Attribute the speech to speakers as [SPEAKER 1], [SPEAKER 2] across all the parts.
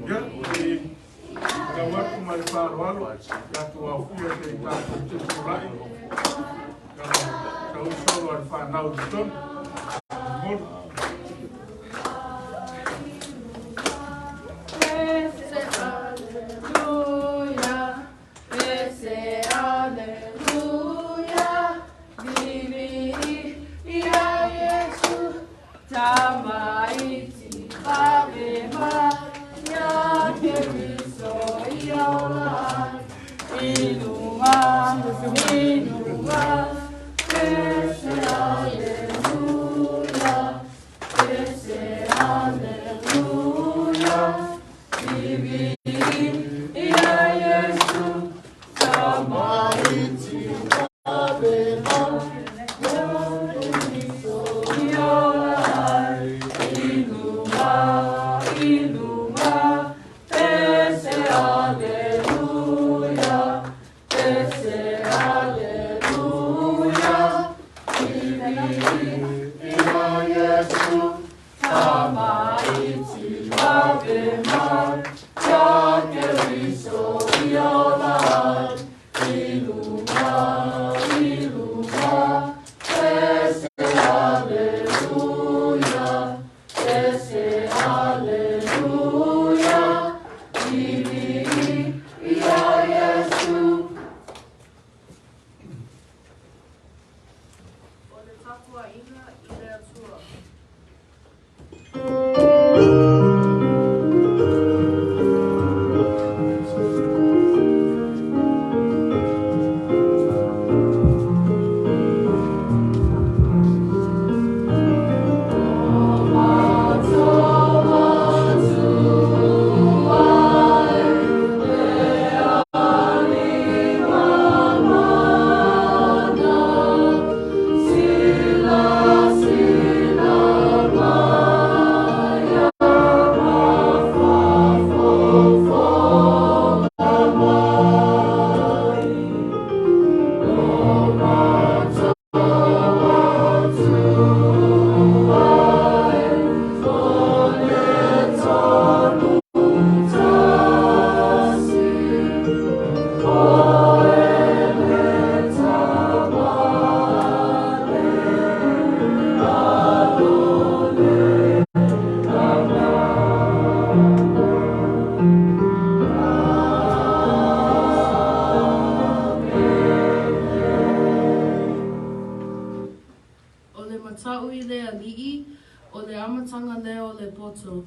[SPEAKER 1] Ia, e lau atu ma le faaaloalo, tatou aofia se i tatou tutulai tau solo a le fanau i totonu. Momoli.
[SPEAKER 2] O le tapuaiga i le Atua. O le matau i le Alii, o le amataga lea o le poto.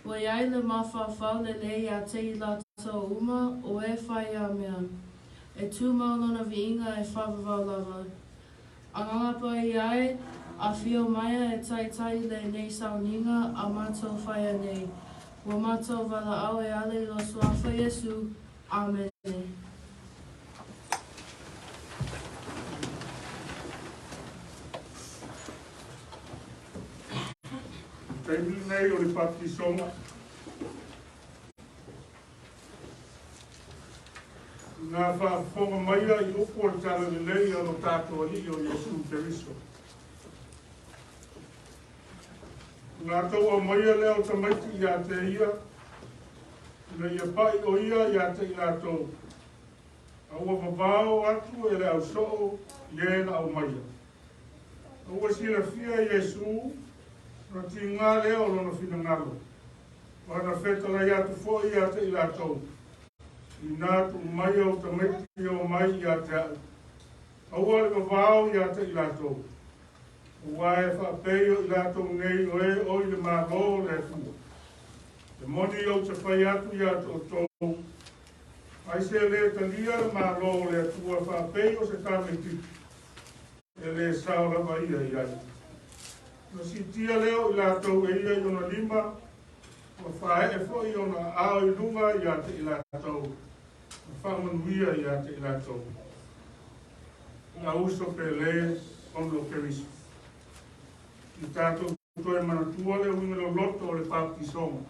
[SPEAKER 2] Ua i ai le mafaufau lelei ia te i latou uma o e fai ia mea. E tumau lona viiga e faavavau lava. Agaga Paia e, afio maia e taitai lenei sauniga a matou faia nei. Ua matou valaau e ala i lo Suafa Iesu. Amene.
[SPEAKER 1] Taimi lenei o le papatisoga. Na faafofoga maia i upu o le Talalelei a lo tatou Alii o Iesu Keriso. Na latou aumaia lea o tamaiti ia te ia, ina ia pa'i o ia ia te i latou, a ua vavao atu e le ausoo i e na aumaia. A ua silafia e Iesu ona tiga lea o lona finagalo, ma na fetalai atu foi ia te i latou, Inā tuu mai ou tamaiti e omai ia te a'u, aua le vavao ia te i latou, aua e faapei o i latou nei o e oi le Malo o le Atua. E moni ou te fai atu ia te outou, ai se lē talia le Malo o le Atua faapei o se tamaitiiti, e lē sao lava ia i ai. Ona siitia lea o i latou e ia i ona lima, ua faaee foi ona aao i luga ia te i latou, ma faamanuia ia te i latou. Na uso pele ona o Keriso. I tatou toe manatua le uiga loloto o le papatisoga.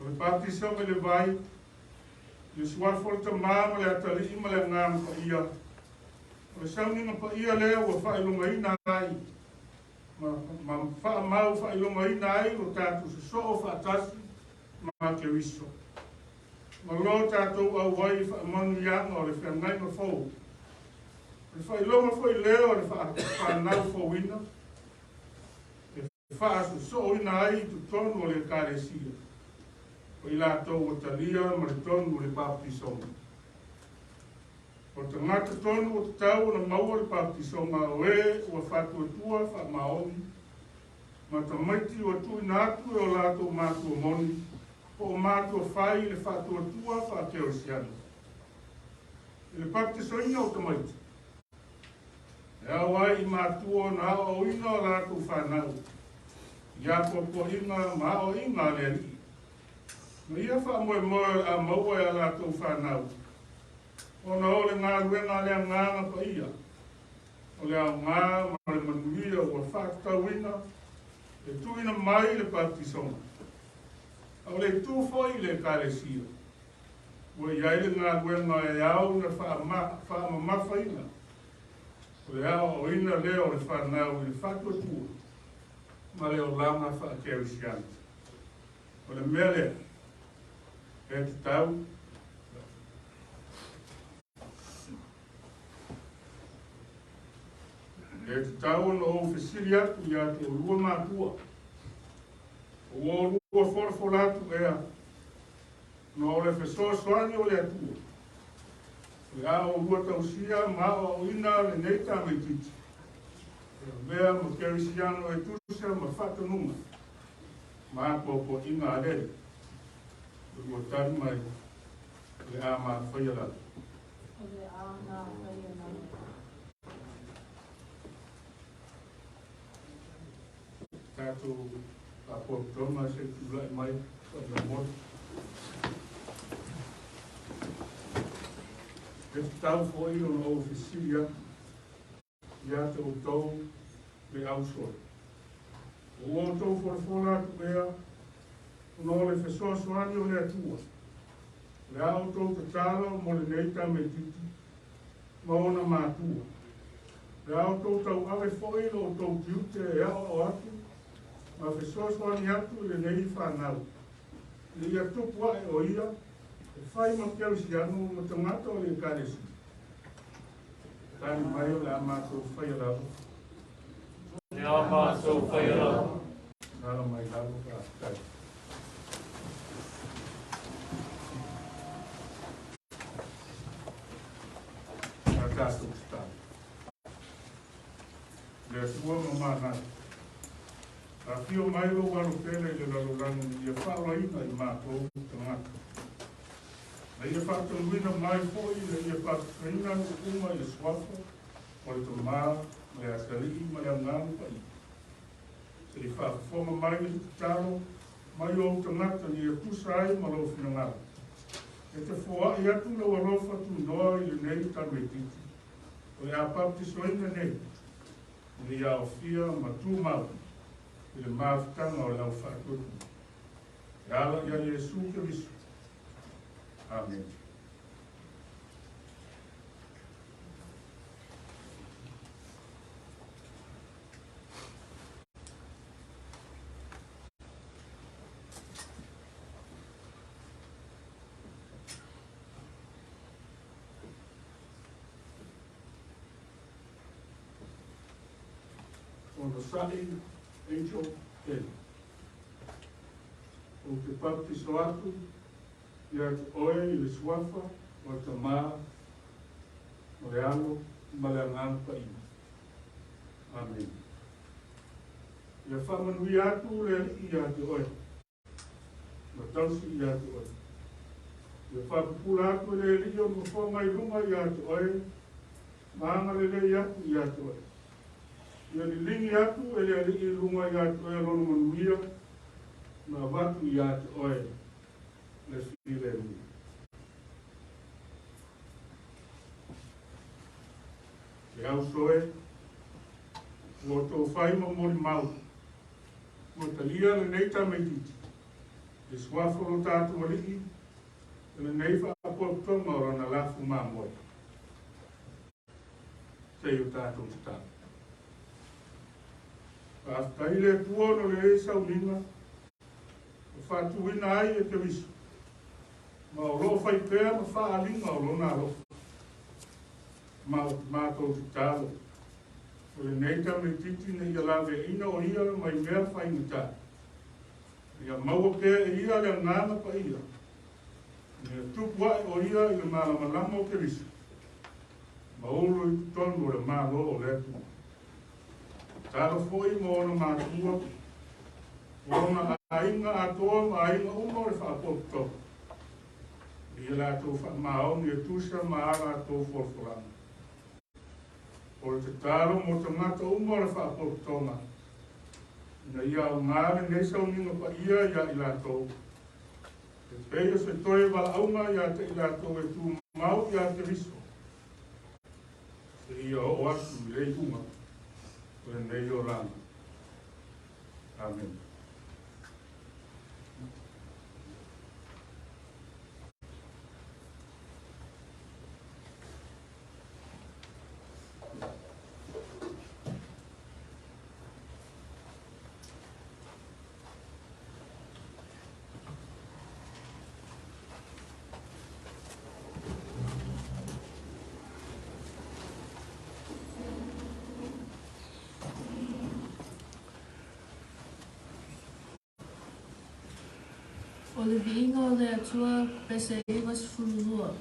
[SPEAKER 1] O le papatisoga i le vai, i le suafa o le Tamā ma le Atalii ma le Agaga Paia, o le sauniga paia lea ua faailogaina ai ma faamau faailogaina ai lo tatou sosoo faatasi ma Keriso. Ma lo tatou auai i faamanuiaga o le feagaiga fou. O le faailoga foi lea o le faanau fouina, e faasosooina ai i totonu o le Ekalesia, o i latou ua talia ma le tonu o le papatisoga. O tagata tonu ua tatau ona maua le papatisoga o e ua faatuatua faamaoni ma tamaiti ua tuuina atu e o latou matua moni po o matua fai i le faatuatua faakerisiano. I le papatisoina o tamaiti, e ao ai i matua ona aoaoina o latou fanau i apoapoaiga ma aoaiga a le Alii. Ma ia faamoemoe o le a maua e a latou fanau, ona o le galuega a le Agaga Paia, o le aoga ma le manuia ua faatatauina e tuuina mai le papatisoga. A o le itu foi i le Ekalesia, ua i ai le galuega e ao ona faamamafaina, o le aoaoina lea o le fanau i le faatuatua ma le olaga faakerisiano. O le mea lea, e tatau ona ou fesili atu ia te oulua matua, ua oulua folafola atu ea, ona o le fesoasoani o le Atua, o le a oulua tausia ma aoaoina lenei tamaitiiti, e avea ma kerisiano e tusa ma faatonuga ma apoapoaiga a le Alii. Ua tali mai, o le a mafaia lava.
[SPEAKER 2] O le a mafaia lava.
[SPEAKER 1] Tatou faapotopotoga se i tulai mai faamolemole. E tatau foi ona ou fesili atu ia te outou le ausole. Ua outou folafola atu ea, ona o le fesoasoani o le Atua, o le a outou tatalo mo lenei tamaitiiti ma ona matua. O le a outou tauave foi lo outou tiute e aoao atu ma fesoasoani atu i lenei fanau, ina ia tupu ae o ia e fai ma kerisiano ma tagata o le Ekalesia. Tali mai, o le a matou faia lava.
[SPEAKER 3] O le a matou faia lava.
[SPEAKER 1] Ala mai lalo, faafetai. A tatou tatalo. Le Atua ma manatu, afio mai lou alo pele i le lalolagi ina ia faaolaina i matou tagata. Na ia faatonuina mai foi ina ia papatisoina nuu uma i le suafa o le Tamā ma le Atalii ma le Agaga Paia. Se i faafofoga mai i le tatalo mai o ou tagata ina ia tusa ai ma lou finagalo. E te foai atu lou alofa tunoa i lenei tamaitiiti, o le a papatisoina nei, ina ia aofia ma tumau i le mafutaga o le au faatuatua. E ala ia Iesu Keriso. Amene. Onosai Angel Kelly. Ou te papatiso atu ia te oe i le suafa o le Tamā, o le Alo ma le Agaga Paia. Amene. Ia faamanuia atu le Alii ia te oe, ma tausi ia te oe. Ia faapupula atu le Alii ona fofoga i luga ia te oe, ma agalelei atu ia te oe. Ia liligi atu e le Alii i luga ia te oe lona manuia, ma avatu ia te oe le filemu. Le auso e, ua outou fai ma molimau, ua talia lenei tamaitiiti, le suafa o lo tatou Alii, i lenei faapotopotoga o lana lafu mamoe. Se i o tatou tatalo. Faafetai le Atua ona o lenei sauniga, ua faatuina ai e Keriso, ma o loo fai pea ma faaaliga o lona alofa. Ma o matou tatalo, o lenei tamaitiiti ina ia laveaiina o ia mai mea faigata, ia maua pea e ia le agaga paia, ina ia tupu ae o ia i le malamalama o Keriso, ma ulu i totonu o le Malo o le Atua. Tatalo foi mo ona matua, o ona aiga atoa ma aiga uma o le faapotopotoga, ia latou faamaoni e tusa ma a latou folafolaga. O le tatalo mo tagata uma o le faapotopotoga, ina ia aoga lenei sauniga paia ia i latou, e pei o se toe valaauga ia te i latou e tumau ia Keriso, seia oo atu i le iuga o lenei olaga. Amene.
[SPEAKER 2] O le Viiga o le Atua, pese 92.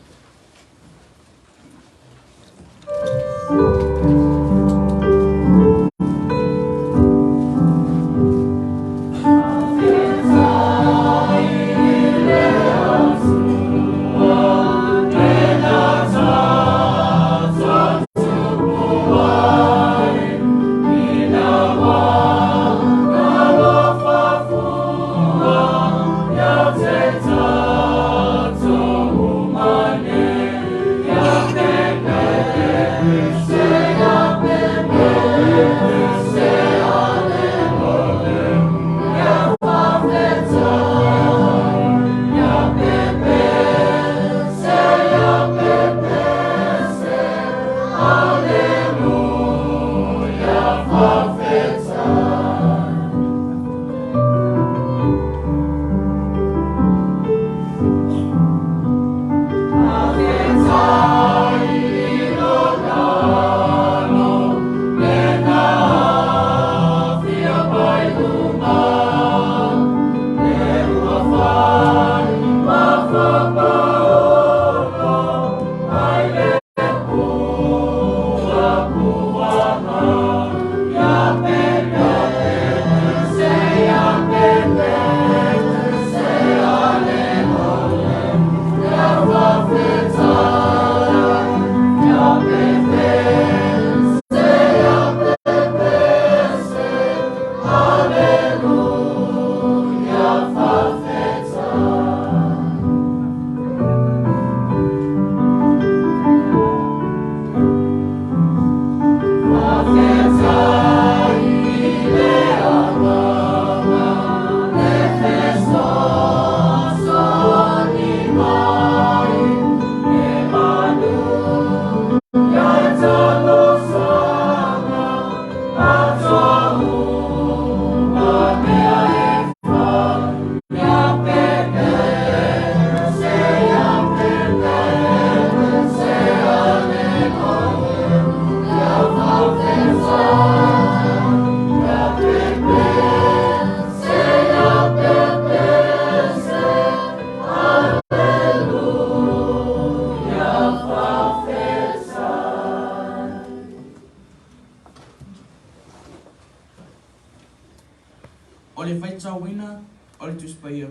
[SPEAKER 4] Faitauina o le Tusi Paia.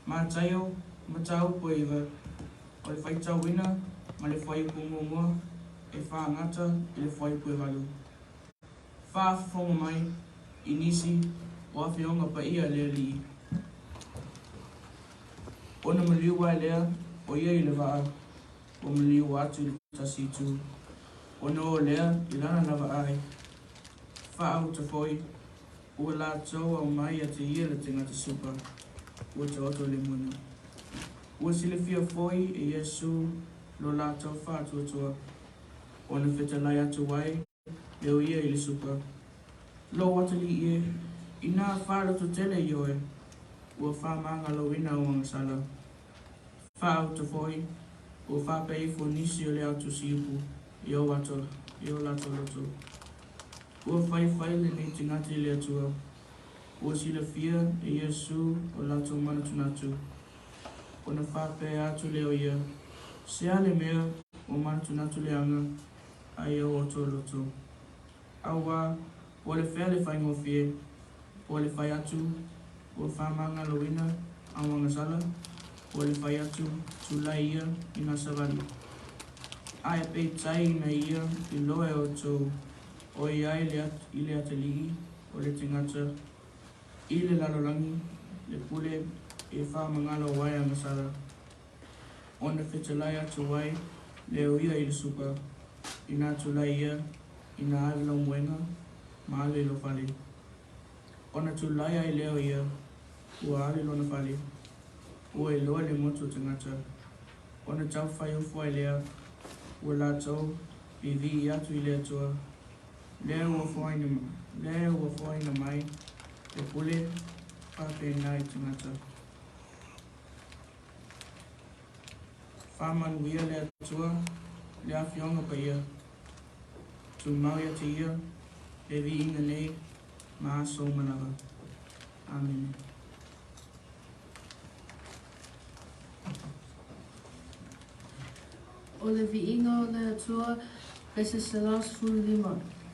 [SPEAKER 4] Mataio, Mataupu e 9, o le faitauina ma le fuaiupu muamua e faagata i le fuaiupu e 8. Faafofoga mai i nisi o Afioga Paia a le Alii. Ona maliu ai lea o ia i le vaa, ua maliu atu i le tasi itu, ona o lea i lana lava ai. Faauta foi, ua latou aumai ia te ia le tagata supa, ua taoto i le moena. Ua silafia foi e Iesu lo latou faatuatua, ona fetalai atu ai lea o ia i le supa. Lou atalii e, inā faalototele ioe, ua faamagaloina ou agasala. Faauta foi, ua faapea ifo nisi o le au tusiupu i o latou loto. Ua faifai lenei tagata i le Atua. Ua silafia e Iesu o latou manatunatu. Ona faapea atu lea o ia, Se a le mea ua manatunatu leaga ai o outou loto? Auā, po o le fea le faigofie, po o le fai atu, ua faamagaloina au agasala, po o le fai atu, tulai ia ina savali. Ae peitai ina ia iloa e outou, o i ai i le atalii o le tagata i le lalolagi le pule e faamagalo ai agasala. Ona fetalai atu ai lea o ia i le supa, ina tulai ia, ina ave lau moega ma alu i lou fale. Ona tulai ai lea o ia, ua alu i lona fale, ua iloa le motu o tagata. Ona taufaiofo ai lea, ua latou viivii atu i le Atua, lea ua foaina mai le pule faapena i tagata. Faamanuia le Atua le Afioga Paia, tumau ia te Ia le viiga nei ma aso uma lava. Amene.
[SPEAKER 2] O le viiga o le Atua, pese 115.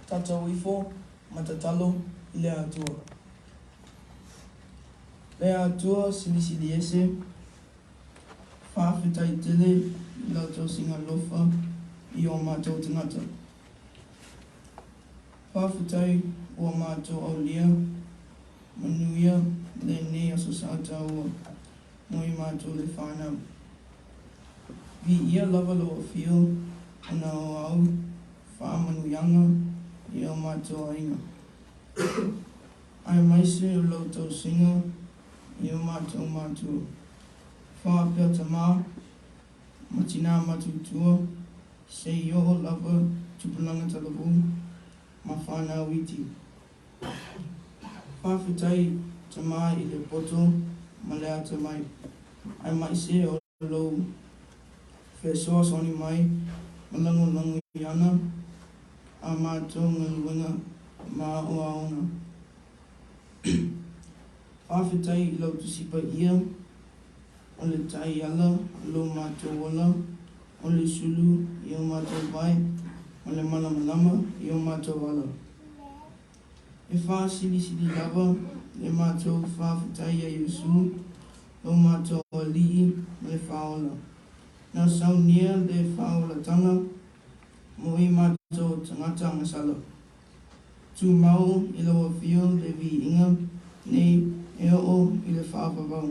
[SPEAKER 4] Tatau ifo ma tatalo i le Atua. Le Atua Silisili Ese, faafetai tele i lau tausiga alofa i o matou tagata. Faafetai ua matou aulia manuia lenei aso sa taua mo i matou le fanau. Viia lava lou afio ona o au faamanuiaga i o matou aiga. Aemaise o lau tausiga i o matou matua, faapea tama ma tinā matutua, seia oo lava tupulaga talavou ma fanau iti. Faafetai tama i le poto ma le atamai, aemaise o lou fesoasoani mai ma lagolagoina a matou galuega ma aoaoga. Faafetai i lau Tusi Paia, o le taiala o lo matou ola, o le sulu i o matou vae, ma le malamalama i o matou ala. E faasilisili lava le matou faafetai iā Iesu, lo matou Alii ma le Faaola, na saunia le faaolataga mo i matou tagata agasala. Tumau i lau Afio le viiga nei e oo i le faavavau.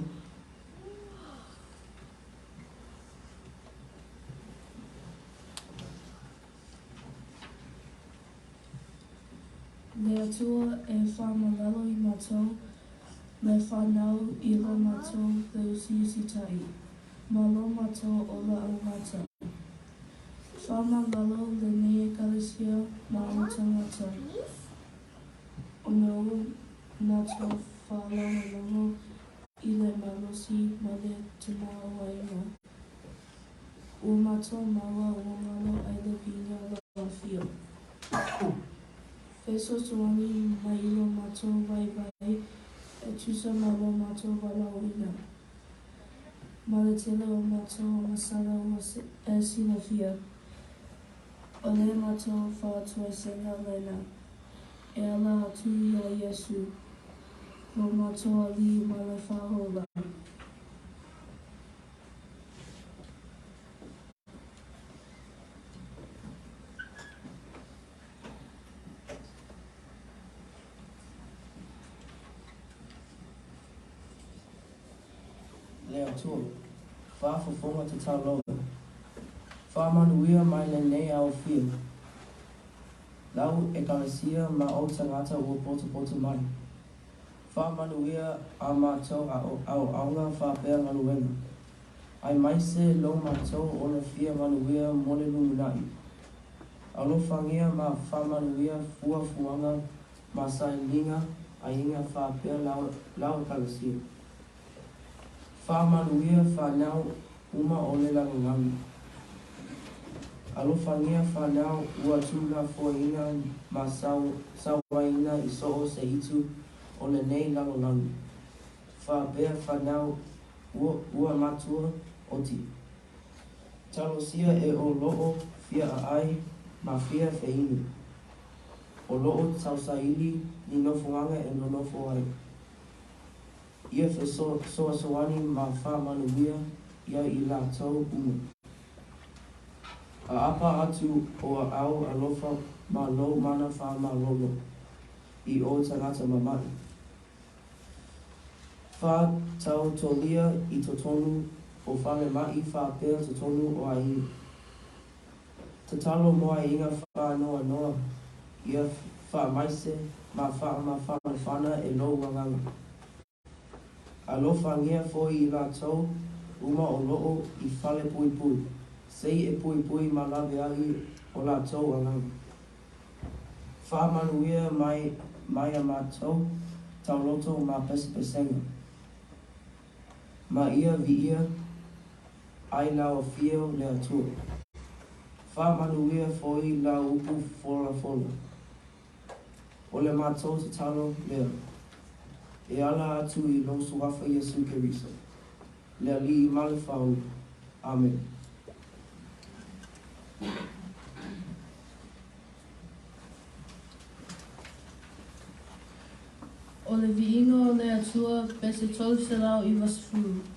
[SPEAKER 2] Le Atua e faamalalo i matou, le fanau i lo matou le usiusitaʻi, ma lo matou ola augata. Faamalalo lenei Ekalesia ma ona tagata, ona ua matou faalagolago i le malosi ma le tamaoaiga. Ua matou maua ua galo ai le viiga o lau Afio. Fesoasoani mai i lo matou waiwai e tusa ma lo matou valaauina, ma le tele o matou agasala ua e silafia. O le matou faatoesega lena, e ala atu iā Iesu, lo matou Alii ma le Faaola.
[SPEAKER 4] Le Atua, faafofoga tatalo. Faamanuia mai lenei aofia, lau Ekalesia ma ou tagata ua potopoto mai. Faamanuia a matou aoaoga faapea galuega, aemaise lo matou ola fia manuia mo le lumanai. Alofagia ma faamanuia fuafuaga ma sailiga aiga faapea lau Ekalesia. Faamanuia fanau uma o le lalolagi. Alofagia fanau ua tuulafoaiina ma sauaina i so o se itu o lenei lalolagi, faapea fanau ua matua oti. Talosia e o loo fia aai ma fia feinu, o loo tausaili ni nofoaga e nonofo ai. Ia fesoasoani ma faamanuia ia i latou uma. Aapa atu o aao alofa ma lou mana faamalolo i ou tagata mamaʻi. Faataotolia i totonu o falemaʻi faapea totonu o aiga. Tatalo mo aiga faanoanoa ia faamaise ma faamafanafana e lou Agaga. Alofagia foi i latou uma o loo i falepuipui, se i e puipui ma laveai o latou agaga. Faamanuia mai a matou tauloto ma pesepesega, ma ia viia ai lau Afio le Atua. Faamanuia foi lau upu folafola. O le matou tatalo lea, e ala atu i lou Suafa Iesu Keriso, le Alii ma le Faaola. Amene.
[SPEAKER 2] O le viiga o le Atua. Atua, pese 390.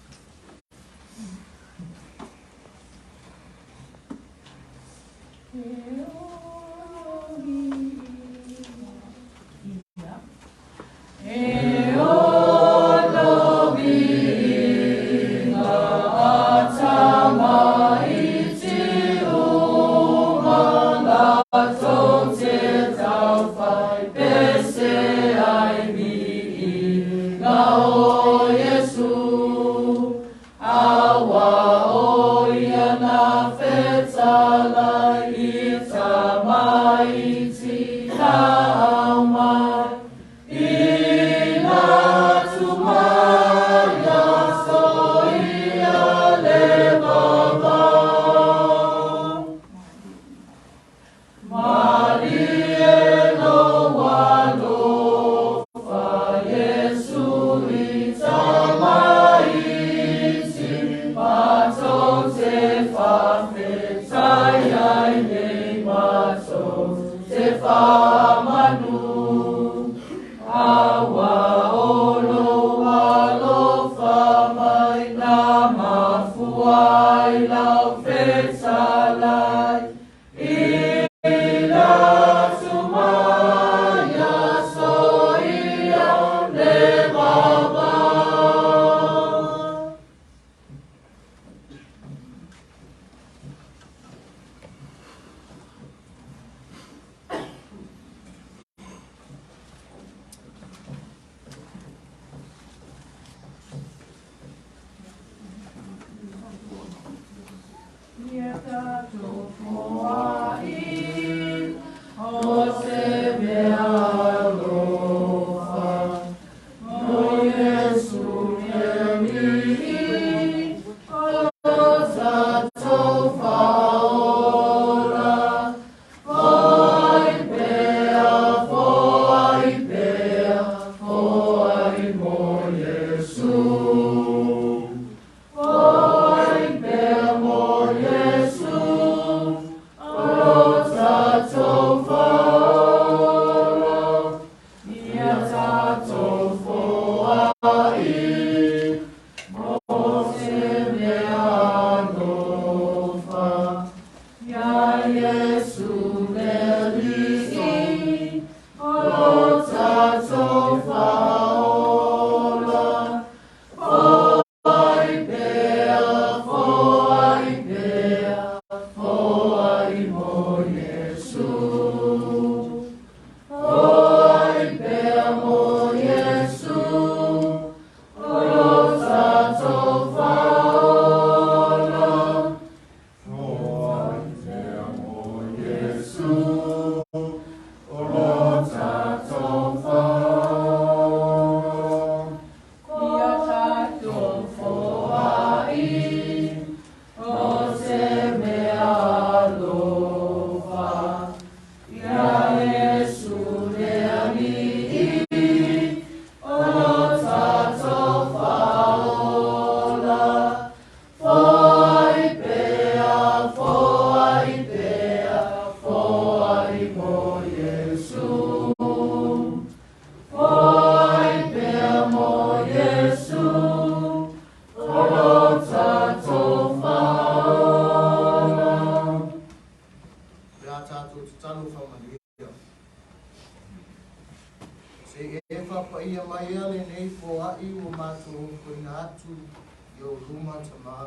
[SPEAKER 5] Pe a tātou tatalo whamanuia. Se e whapaia mai a lenei foa'i ua matou ofoina atu i ou luma Tamā.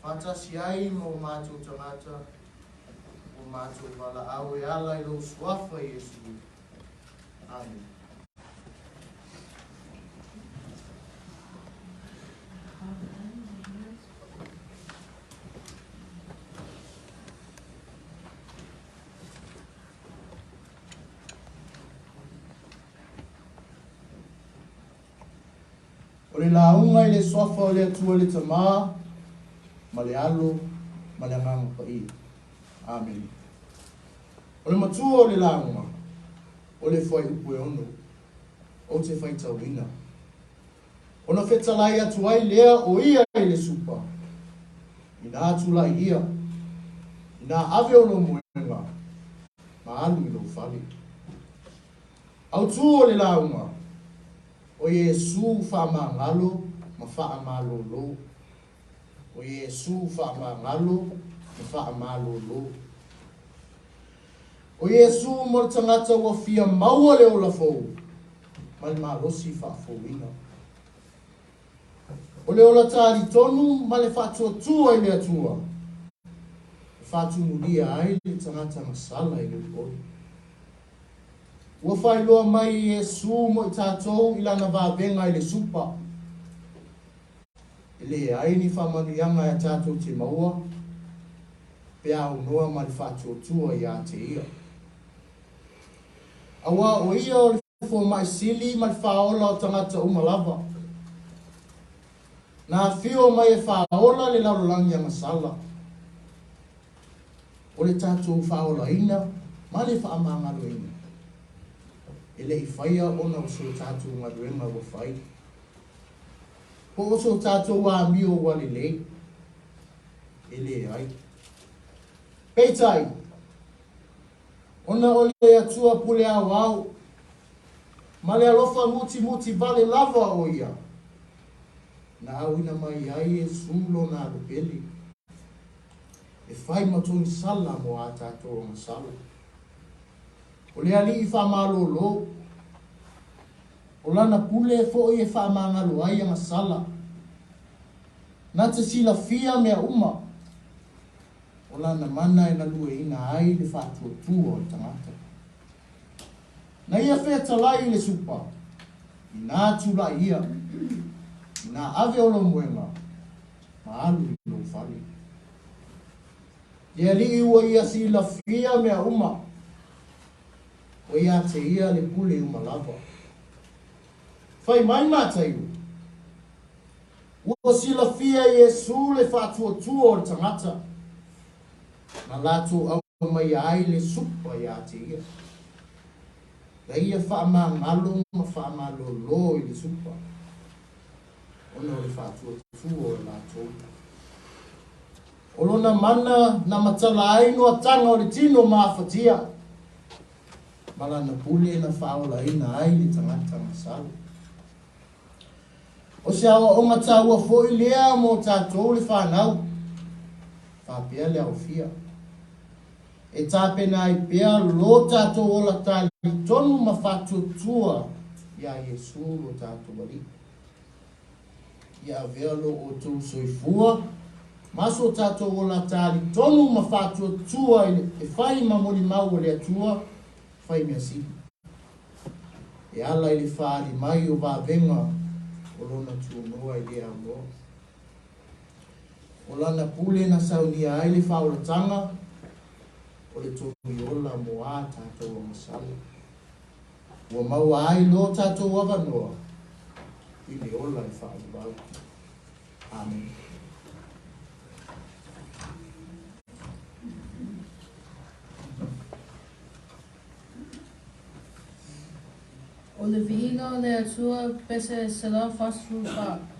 [SPEAKER 5] Faatasi ai ma o matou tagata, ua matou valaau e ala i lou Suafa Iesu. Amene. O le lauga i le Suafa o le Atua le Tamā, ma le Alo, ma le Agaga Paia. Amene. O le matua o le lauga, o le fuaiupu e ono, ou te faitauina. Ona fetalai atu ai lea o ia i le supa, Inā tulai ia, inā ave o lou moega, ma alu i lou fale. Autū o le lauga, O Iesū faamagalo ma faamalōlō. O Iesū faamagalo ma faamalōlō. O Iesū mo le tagata ua fia maua le ola fou ma le malosi faafouina. O le ola talitonu ma le faatuatua i le Atua e faatumulia ai le tagata gasala i le olioli. Ua faailoa mai e Iesū mo i tatou i lana vavega i le supa. E leai ni faamanuiaga e tatou te maua pe aunoa ma le faatuatua iā te Ia. Auā o Ia o le Fomai Sili ma le Faaola o tagata uma lava. Na afio mai e faaola le lalolagi agasala. O le tatou faaolaina ma le faamagaloina, e le i faia ona o so tatou galuega ua fai, po o so tatou amio ua lelei. E leai. Peitai, ona o le Atua pule aoao ma le alofa mutimuti vale lava o Ia, na auina mai ai Iesu lona alopele, e fai ma togisala mo a tatou agasala. O le Alii faamalōlō, o Lana pule foi e faamagalo ai agasala, na te silafia mea uma, o Lana mana e galueina ai le faatuatua o le tagata. Na ia fetalai i le supa, inā tulai ia, inā ave o lou moega, ma alu i lou fale. Le Alii ua ia silafia mea uma, ua iā te ia le pule uma lava. Fai mai Mataio, Ua silafia e Iesū le faatuatua o le tagata, na latou aumaia ai le supa iā te ia. Na ia faamagalo ma faamalōlō i le supa, ona o le faatuatua o latou. O lona mana na matala ai noataga o le tino ma afatia, ma lana pule na faaolaina ai le tagata gasalo. O se aoaoga taua foi lea mo tatou le fanau, faapea le aofia. E tapena ai pea lo tatou ola talitonu ma faatuatua iā Iesū lo tatou Alii. Ia avea lo outou soifua ma so tatou ola talitonu ma faatuatua i le e fai ma molimau o le Atua fai mea sili. E ala i le faaali mai o vavega o lona tuanoa i lea aunoa. O lana pule na saunia ai le faaolataga o le togi ola mo a tatou agasala. Ua maua ai lo tatou avanoa i le ola e faavavau. Amene.
[SPEAKER 2] O le viiga o le Atua, pese 144.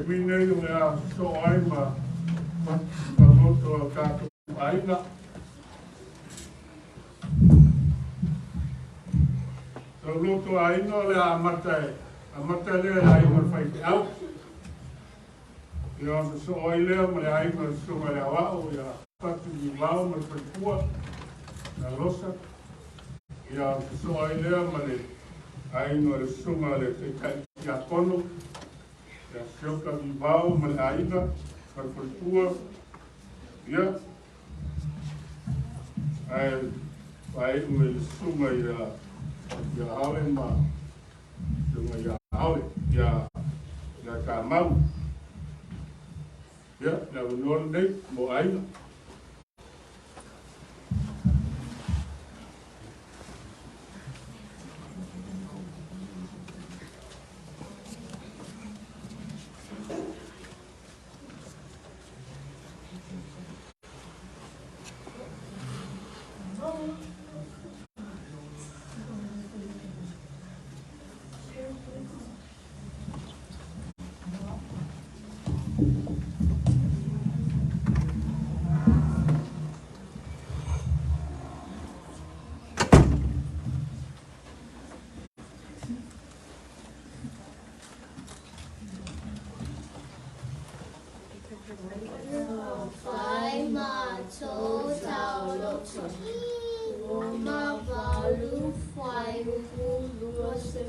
[SPEAKER 1] taimi nei o le a sosoo ai ma fatufagoto a o tatou aiga. Tauloto aiga o le a amata e amata lea i le aiga o le faifeau. Ia ona sosoo ai lea ma le aiga o le Susuga i le Aoao ia Patu Niuvao ma le faletua ia Losa. Ia ona sosoo ai lea ma le aiga o le Susuga i le Taitai Tiakono ia Sioka Niuvao ma le aiga ma le faletua. Ia ae faaiu e le Susuga ia Hale ma Susuga ia Hale ia Tamau. Ia, le avanoa lenei mo aiga.
[SPEAKER 6] Fai matou taoloto, Roma 8 fuaiupu 28.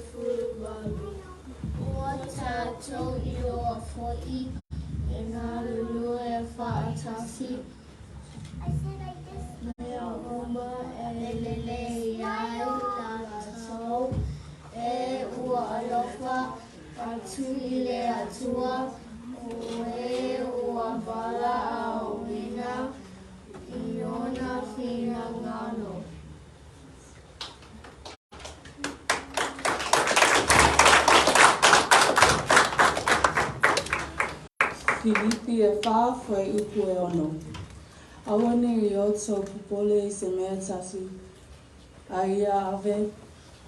[SPEAKER 6] Ua tatou iloa foi e galulue faatasi mea uma e lelei ai latou e ua alofa atu i le Atua, o e ua valaauina i ona finagalo.
[SPEAKER 7] Filipi e fa fuaiupu e ono. Aua ne i outou popole i se mea e tasi, a ia ave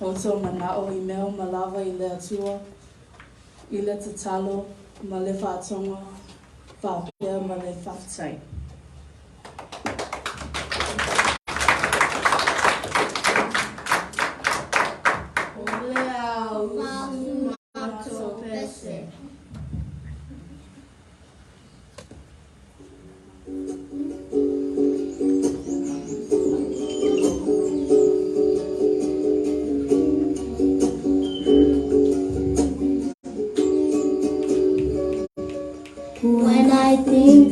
[SPEAKER 7] outou manao i mea uma lava i le Atua, i le tatalo ma le faatoga faapea ma le faafetai.
[SPEAKER 2] O le au matou pese.
[SPEAKER 6] When I think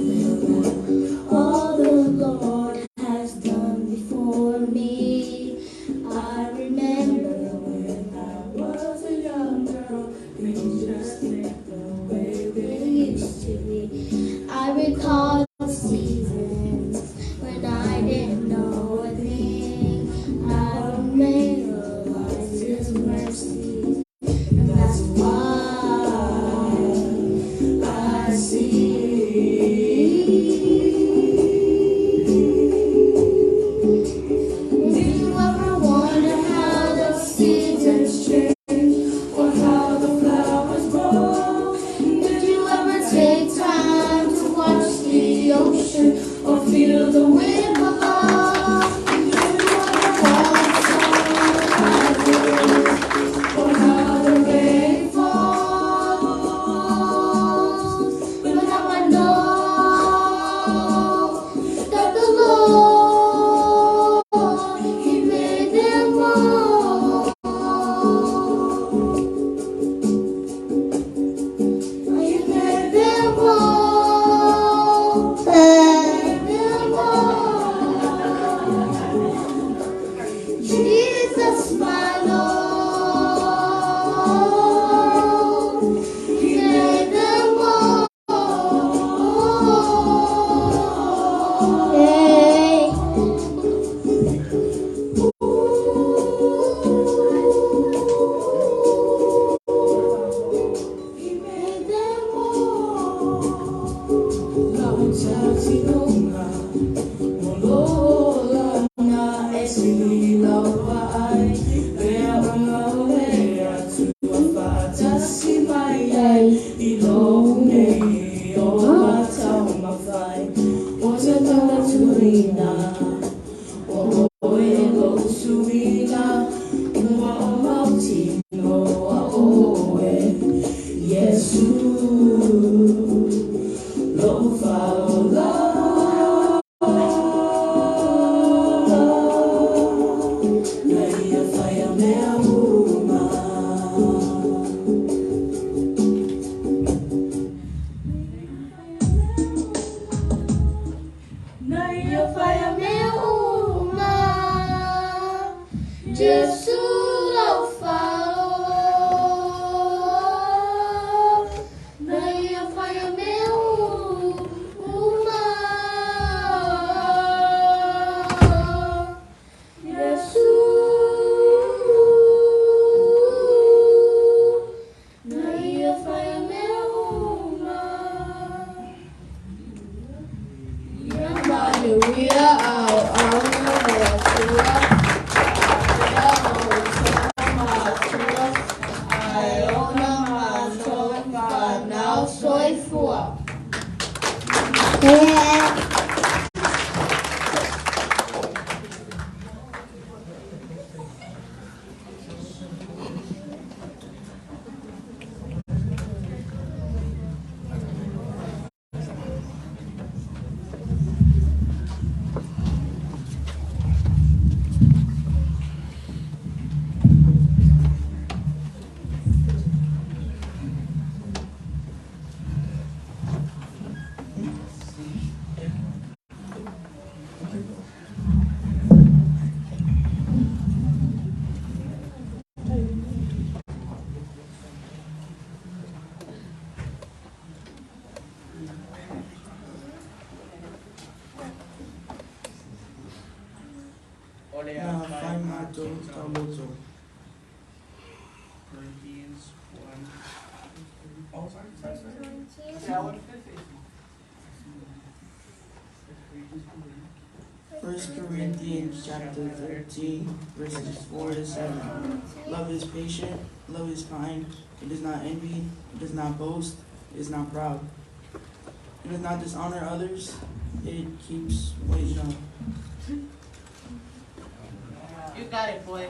[SPEAKER 7] suina O oe lo'u suina Ua o mautino a oe Iesu Lo'u fa'aola Na ia faia mea uma.
[SPEAKER 6] Na ia faia mea uma, Jesu lau fa'aola. Na ia faia mea uma, Jesu. Na ia faia mea uma. Ia manuia a'oa'oga o le Atua, fa'apea outou mātua, ae ona matou fanau. Soifua.
[SPEAKER 4] O le a fai matou tauloto. Corinthians 1. Oh, sorry, sorry, sorry.
[SPEAKER 8] First Corinthians chapter 13, verses 4 to 7. Love is patient, love is kind, it does not envy, it does not boast, it is not proud. It does not dishonor others, it keeps, wait, no.
[SPEAKER 9] You got it, boy.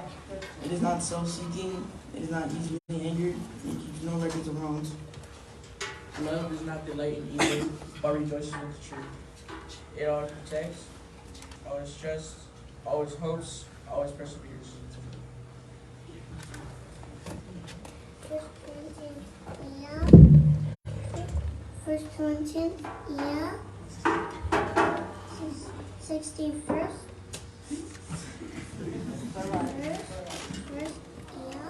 [SPEAKER 8] It is not self seeking, it is not easily angered, it keeps no records of wrongs.
[SPEAKER 4] Love does not delight in evil, but rejoices with the truth. It always protects, always trusts, always hopes, always perseveres.
[SPEAKER 6] First Corinthians, yeah. First Corinthians, yeah. 61st. First, first, yeah.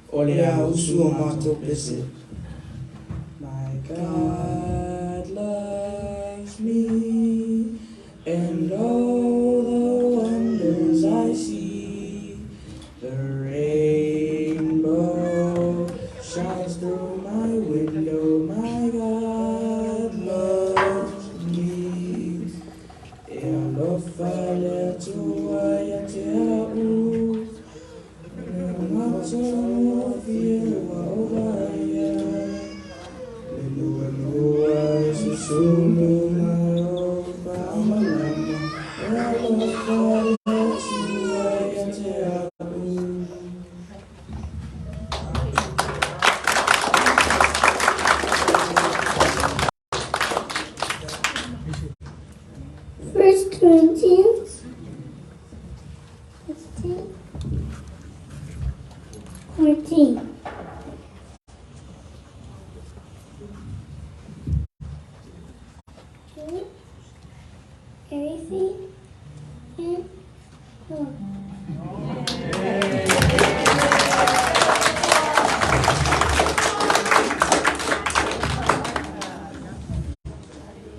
[SPEAKER 8] O le a usu o matou pese. My God loves me, and all the wonders I see. The rainbow shines through my window. My God loves me. E alofa.
[SPEAKER 4] le Atua ia te a'u, o le matagofie ua ou vaaia, le lualua e susulu mai o faamalama, e alofa le Atua ia te a'u.
[SPEAKER 6] First Corinthians 15, 14. Do everything in love.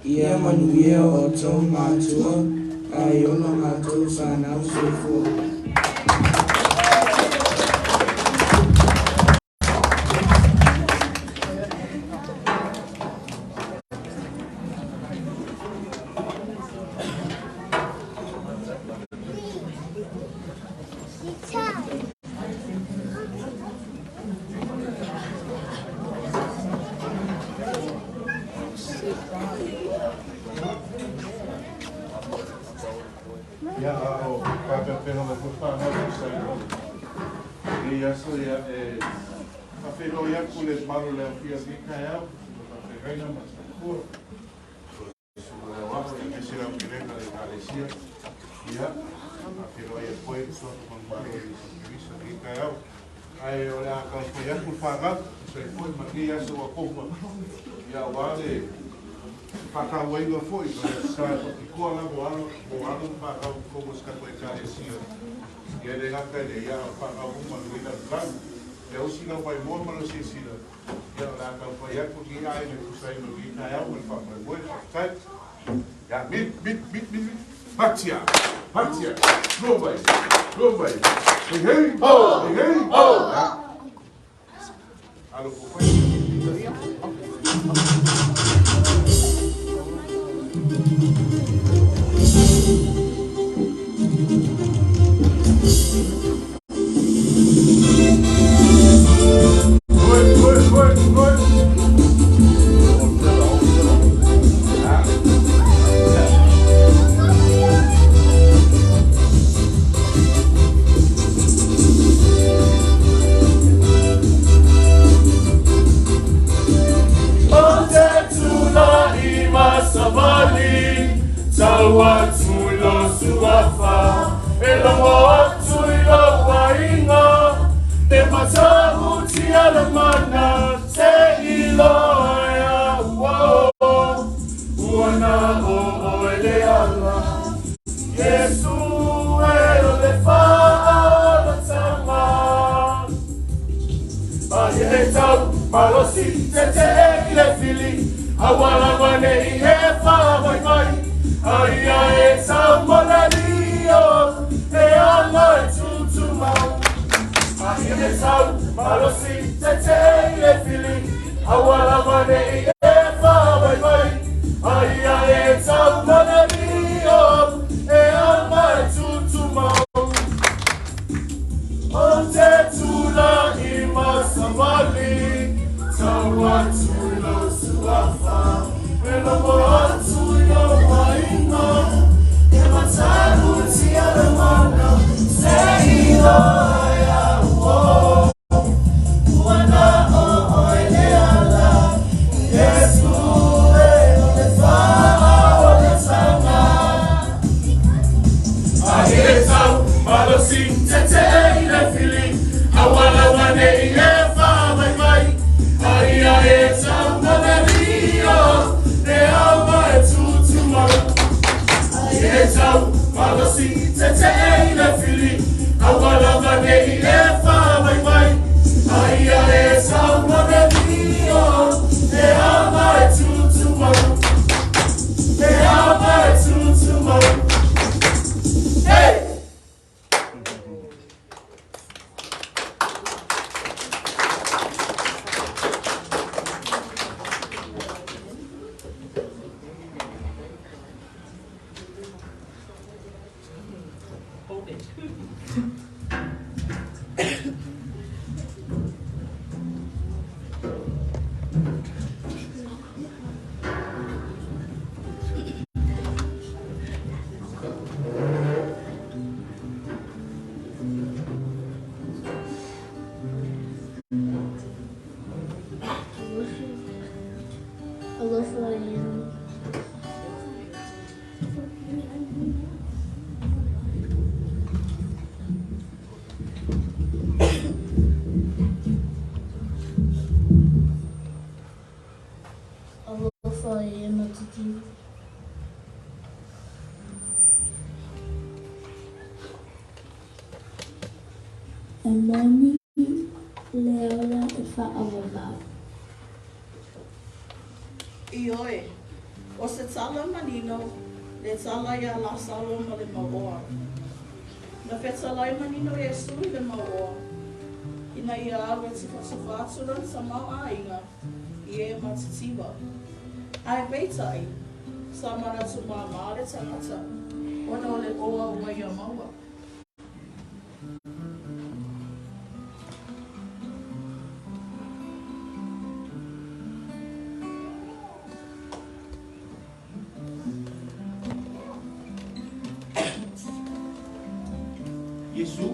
[SPEAKER 4] Ia manuia outou matua, a e ola matou fanau. Soifua.
[SPEAKER 1] Ia, a o faapeapea mai foi fanau e tusa ai ma lenei aso, ia, e faafeiloai atu le mamalu o le aofia i lenei taeao, i le faafeagaiga ma le faletua, le susuga i le aoao, aemaise le aupilega a le Ekalesia. Ia, faafeiloai atu ai i le Suafa Manumalo o Iesu Keriso i lenei taeao. Ae o le a taumafai atu le fanau, e tusa ai foi ma lenei aso ua tofa, ia, aua le faatauaina foi o le Aso Sa e faapitoa lava mo alo mo alo ma fanau i totonu o si tatou Ekalesia. Ia e le gata i lea, ia a o fanau uma o lenei lalolagi. Ia usi lau maimoa ma lau silasila, ia o le a taumafai atu lenei aiga e tusa ai ma lenei taeao ma le faamoemoe. Faafetai. Ia, mit, mit, mit, mit, mit. Patia! Patia! Lua mai! Lua mai! Hei hei! Ho! Hei hei! Ho! Ia. Alo ko whai. Oi, oi, oi, oi.
[SPEAKER 3] Ou te tulai ma savali, tau atu i lou suafa, e logo atu i lou aiga, te matautia le mana, te iloa e au ua na o oe le ala. Iesu e o le faaolataga. Aia e tau malosi tetee i le fili, aua lava ne i e faavaivai. Aia e tau ma le lio, e aga e tutumau. Aia e tau malosi tetee i le fili, aua lava ne i e faavaivai. Aia e tau ma le lio, e aga e tutumau. Ou te tulai ma savali, tau atu i lou suafa, e logo atu i lou aiga, e matautia le mana, se iloa e au ua na o oe le ala.
[SPEAKER 9] Stop it.
[SPEAKER 6] Alofa e. Alofa e Matitiva. E moni le ola e faavavao.
[SPEAKER 10] Ioe, ʻO se tala manino le tala iā Lasalo ma le mau oa. Na fetalai manino Iesū i le mau oa, ina ia alu e tufatufa atu lona tamaoaiga i e matitiva. Ae peitai, sa manatu māmā le tagata, ona o le oa ua ia maua.
[SPEAKER 5] Iesū,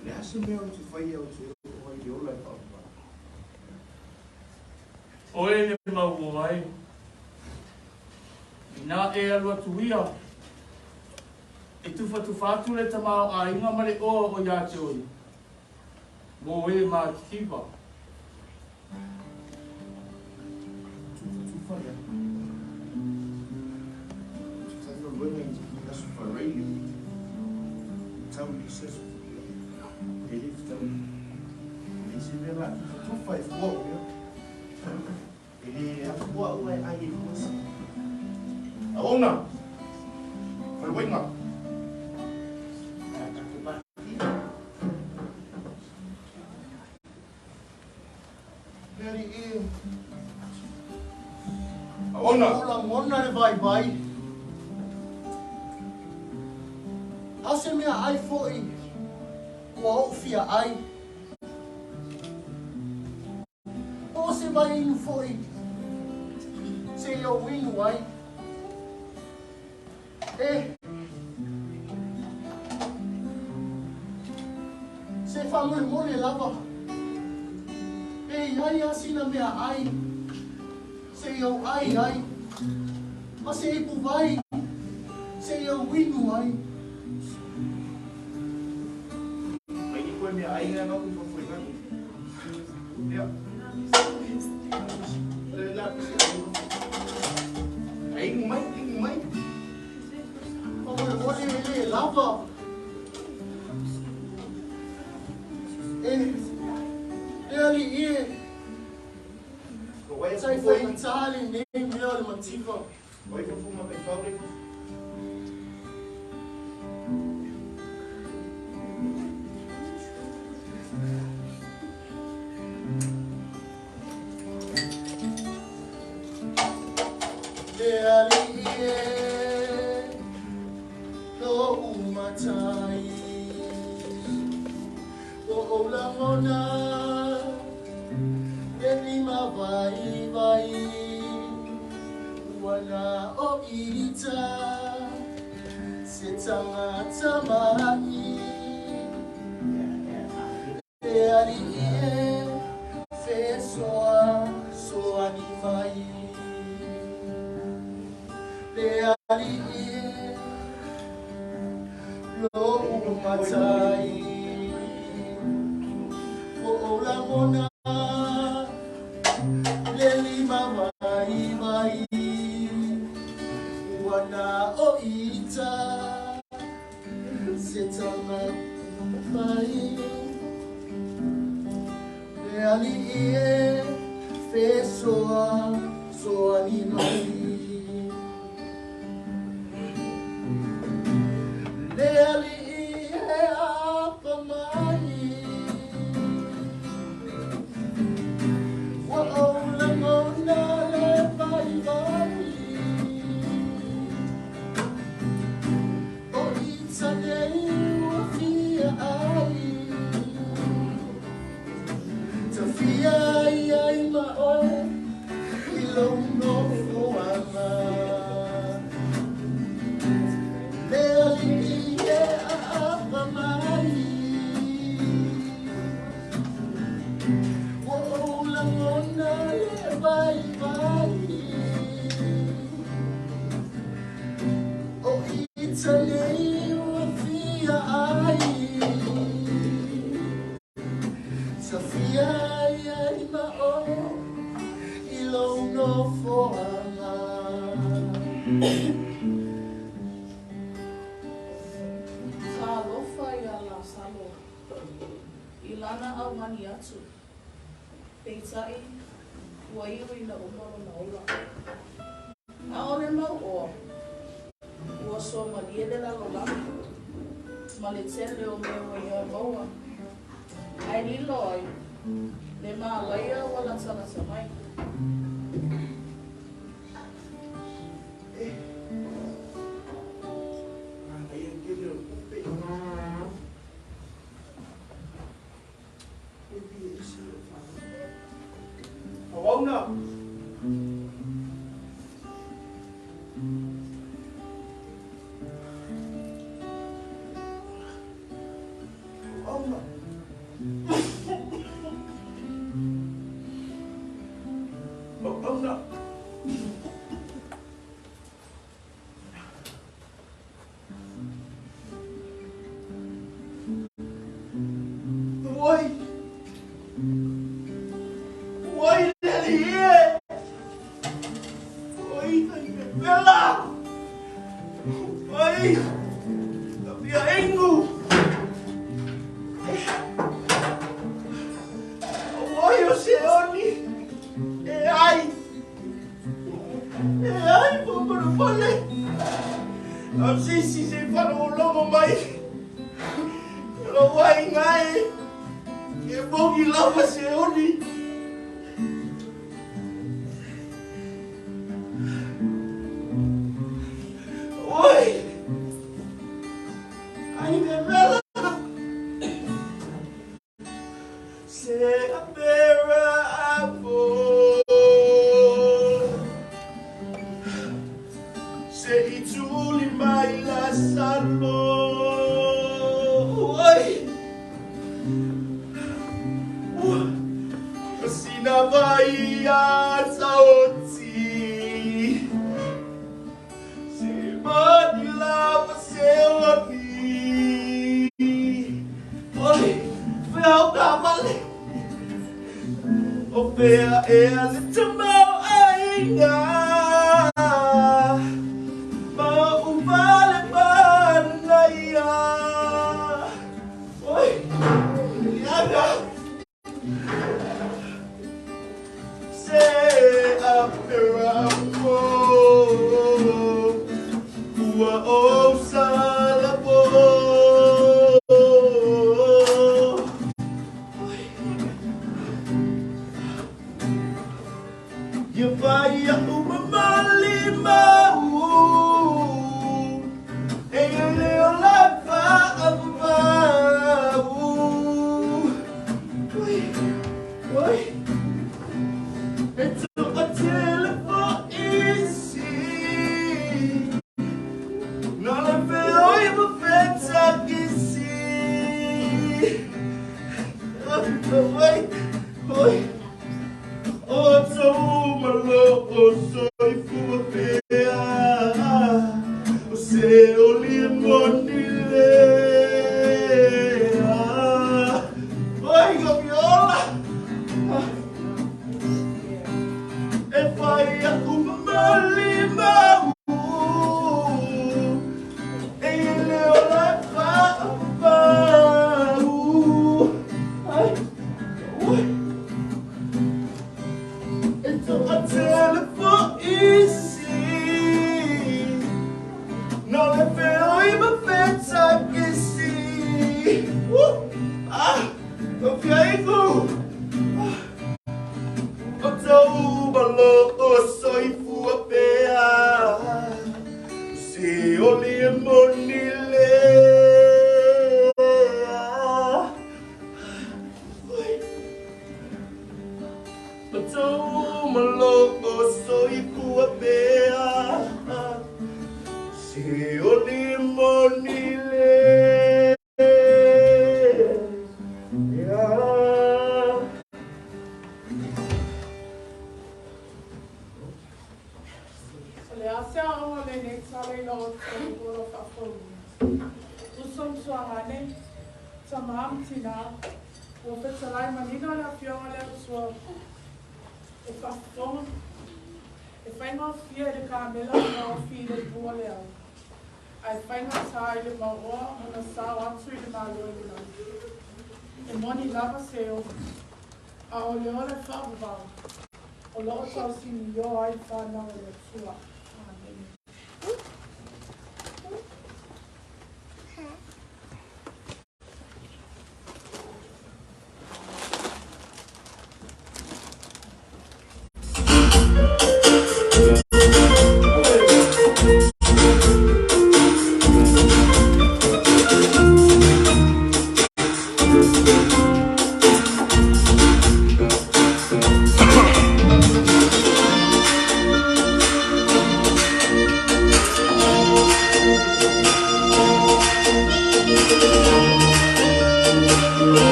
[SPEAKER 5] O le a se mea ou te faia ou te oo ai i le ola e faavavau?
[SPEAKER 1] Oe le mauoa e. Inā e alu atu ia, e tufatufa atu le tamaoaiga ma le oa o ia te oe, mō e mātitiva.
[SPEAKER 5] Tufatufa lea. Ou te faigaluega i aso faraile, tau i le isi aso e le fetaui. E leai se mea la tufatufa e fua o mea. E le afu au ae ai e fua se. Auauna! Vaivaiga! Ae a tatou pati. Le alii e. Auauna! O lagona le vaivai. A se mea ai foi ua ou fia ai. Po o se vai inu foi seia ou inu ai. E se faamolemole lava pe i ai a sina mea ai seia ou ai ai, ma se ipu vai seia ou inu ai. Mai ni koe mea ai na ku fafo i ngani. Ia. Le la Ai inu mai, inu mai. Faamolemole e le lava. E, le alii e. Sai faigata lenei mea o le mativa. Le alii e, lo'u matai, ua ou lagona le lima vaivai, ua na o ita se tagata ma'i. Le alii e, fesoasoani mai. Le alii e, lo'u matai, ua ou lagona le lima vaivai, ua na o ita se tagata ma'i. Le alii e, fesoasoani mai. Le alii e apa mai, ua ou lagona le vaivai. O
[SPEAKER 10] lana augani atu. Peitai, ua iu ina uma lona ola. A o le mauoa, ua suamalie le lalolagi ma le tele o mea ua ia maua, ae lilo ai le mālaia ua latalata mai.
[SPEAKER 3] Auauna! Auauna! Auauna! Oi! Oi, le alii e! Oi, taipepela! Oi, ka fia inu! Oi, o Seoni! E ai! E ai, faamolemole! A o se isi se i faalogologo mai i lou aiga e, e moni lava se oni. Oi! Ai vevela! Se apera apo Se i tuli mai la salo Oi Sina vai a taoti Se mani lava se oni Oi, fea o ka male O fea ea le tamaoaiga Ma ou fale manaia Oi, Eliana Se apera mo Ua ou salabo Ia fai a'u mamali mau E le ola fa'avavau Oi, oi, e to'atele fo'i si Na le feoi ma fetakisi Oi, oi, oi O tou malo o soifua pea O se oli e moni lea Oi ka viola E fai a'u mamali mau E le ola e fa'avavau Ai, oi E to'atele fo'i si No le feoi ma fetakisi Uh! Ah! O fiaigu! Ah! O tou malo o soifua pea Se oli e moni lea Oi! O tou malo o soifua pea Se oli e moni lea.
[SPEAKER 11] O le a se aoga o lenei tala i la outou ola faafouina? Uso ma tuagane, tamā ma tinā, ua fetalai manino le Afioga le Atua e faafofoga, e faigofie i le kamela ona gaofi i le pua o le au, ae faigata i le mauoa ona sao atu i le Malo i le lagi. E moni lava seo, a o le ola e faavavao, o loo tausinio ai fanau a le Atua. Amene.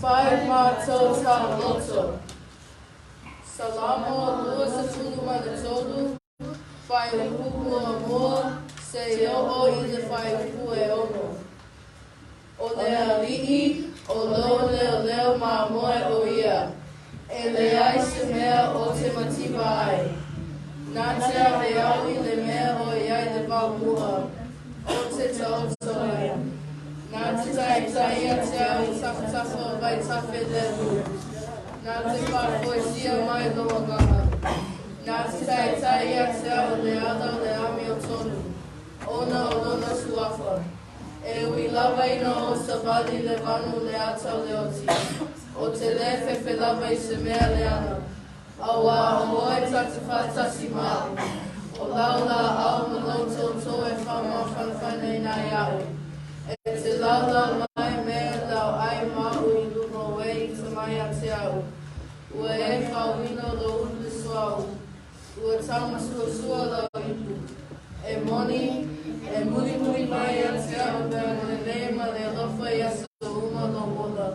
[SPEAKER 2] Fai matou taoloto. Salamo 23, fuaiupu muamua seia oo i le fuaiupu e 6. O le Alii, o lou leoleo mamoe o ia, e leai se mea ou te mativa ai. Na te ave au i le mea o i ai le vaomu'a, ou te taoto ai. Na te taitai ia te au i tafatafa o vaitafe lelu. Na te faafoisia mai lou agaga. Na te taitai ia te au i le ala o le amiotonu, ona o lona suafa. E ui lava ina ou savali i le vanu o le ata o le oti, ou te lē fefe lava i se mea leaga, auā o oe ta te faatasi ma aʻu. O lau lāʻau ma lou toutou e faamafanafanaina ai aʻu. E te laulau mai me lau ʻai ma aʻu i luma o e ita mai ia te aʻu. Ua e faauina lou ulu i le suauu. Ua taumasuasua lau ipu. E moni, e mulimuli mai ia te au le agalelei ma le alofa i aso uma o lou ola.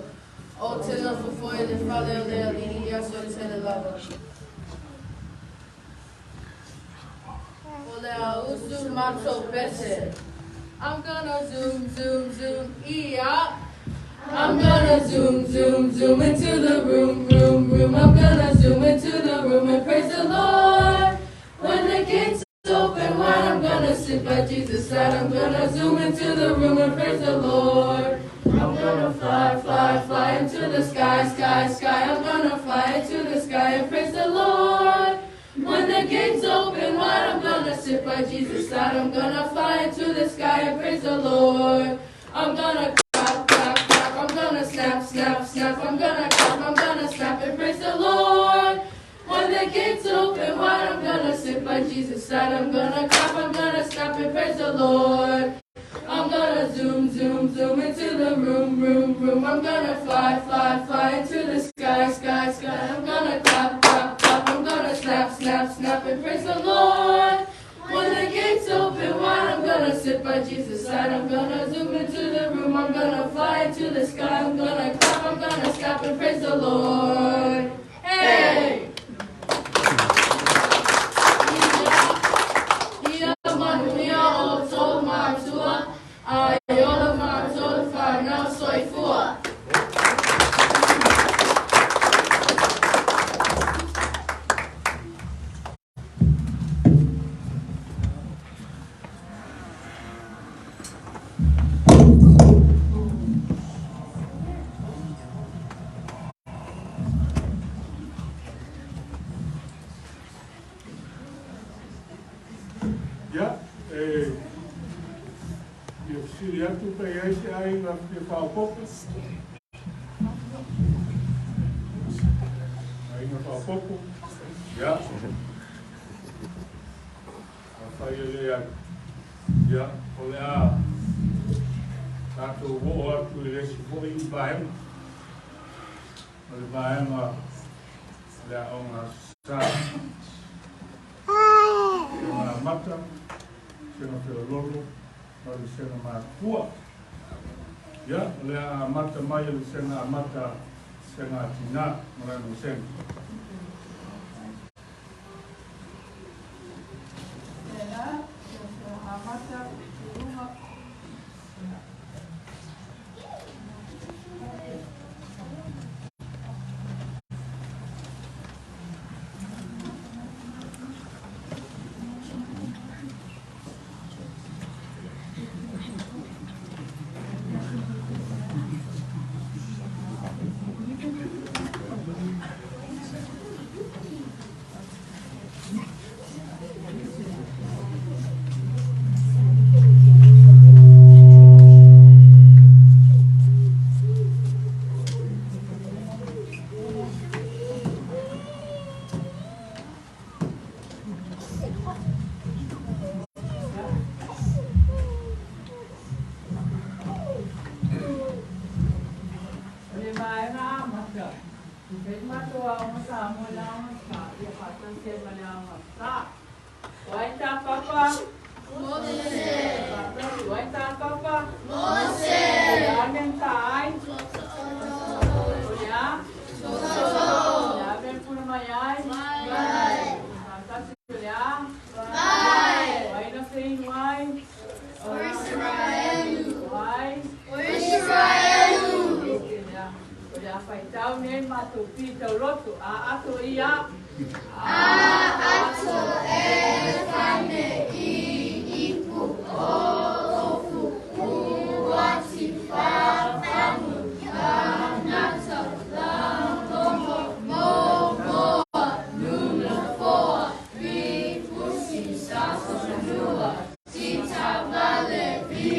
[SPEAKER 2] Ou te nofo foi i le fale o le Alii i aso e tele lava. O le a usu matou pese. I'm gonna zoom, zoom, zoom, ia. I'm gonna zoom, zoom, zoom into the room, room, room. I'm gonna zoom into the room and praise the Lord. When the gates open wide, I'm gonna sit by Jesus' side. I'm gonna zoom into the room and praise the Lord. I'm gonna fly, fly, fly into the sky, sky, sky. I'm gonna fly into the sky and praise the Lord. When the gates open wide, I'm gonna sit by Jesus' side. I'm gonna fly into the sky and praise the Lord. I'm gonna clap, clap, clap. I'm gonna snap, snap, snap. I'm gonna clap, I'm gonna snap and praise the Lord. When the gates open wide, I'm gonna sit by Jesus' side. I'm gonna clap, I'm gonna snap and praise the Lord. I'm gonna zoom, zoom, zoom into the room, room, room. I'm gonna fly, fly, fly into the sky, sky, sky. I'm gonna clap, clap, clap. I'm gonna snap, snap, snap and praise the Lord. When the gates open wide, I'm gonna sit by Jesus' side. I'm gonna zoom into the room. I'm gonna fly into the sky. I'm gonna clap, I'm gonna snap and praise the Lord. Hey! Ia manuia outou matua, a e ola matou le fanau soifua.
[SPEAKER 1] Ia, e fia fesili atu pe i ai se aiga fia faaopoopo. Aiga faaopoopo. Ia. Afai e leai. Ia, o le a tatou oo atu i le isi foi vaega. O le vaega o le Aoga Aso Sa. Sega Amata, Sega Feololo ma le Sega Matutua. Ia, o le a amata mai e le Sega Amata, Sega Tinā ma lana Sega.
[SPEAKER 11] Tēnā, kia whakaamata i runga. O le vaega amata, i fai le matou aoga Samoa i le aoga sa, ia faatasi ai ma le aoga sa. O ai tā papa?
[SPEAKER 6] Mose.
[SPEAKER 11] Faatasi, o ai tā papa?
[SPEAKER 6] Mose.
[SPEAKER 11] O le a neng tā ai?
[SPEAKER 7] ai?
[SPEAKER 6] O Isaraelu.
[SPEAKER 7] O ai?
[SPEAKER 6] O Isaraelu.
[SPEAKER 7] O le a faitau nei matou pitauloto. A ato ia.
[SPEAKER 6] A ato e fane i ipu o ofu uati fa famu anata la tomo mo moa nuna foa vi fusi saso nua tita vale vi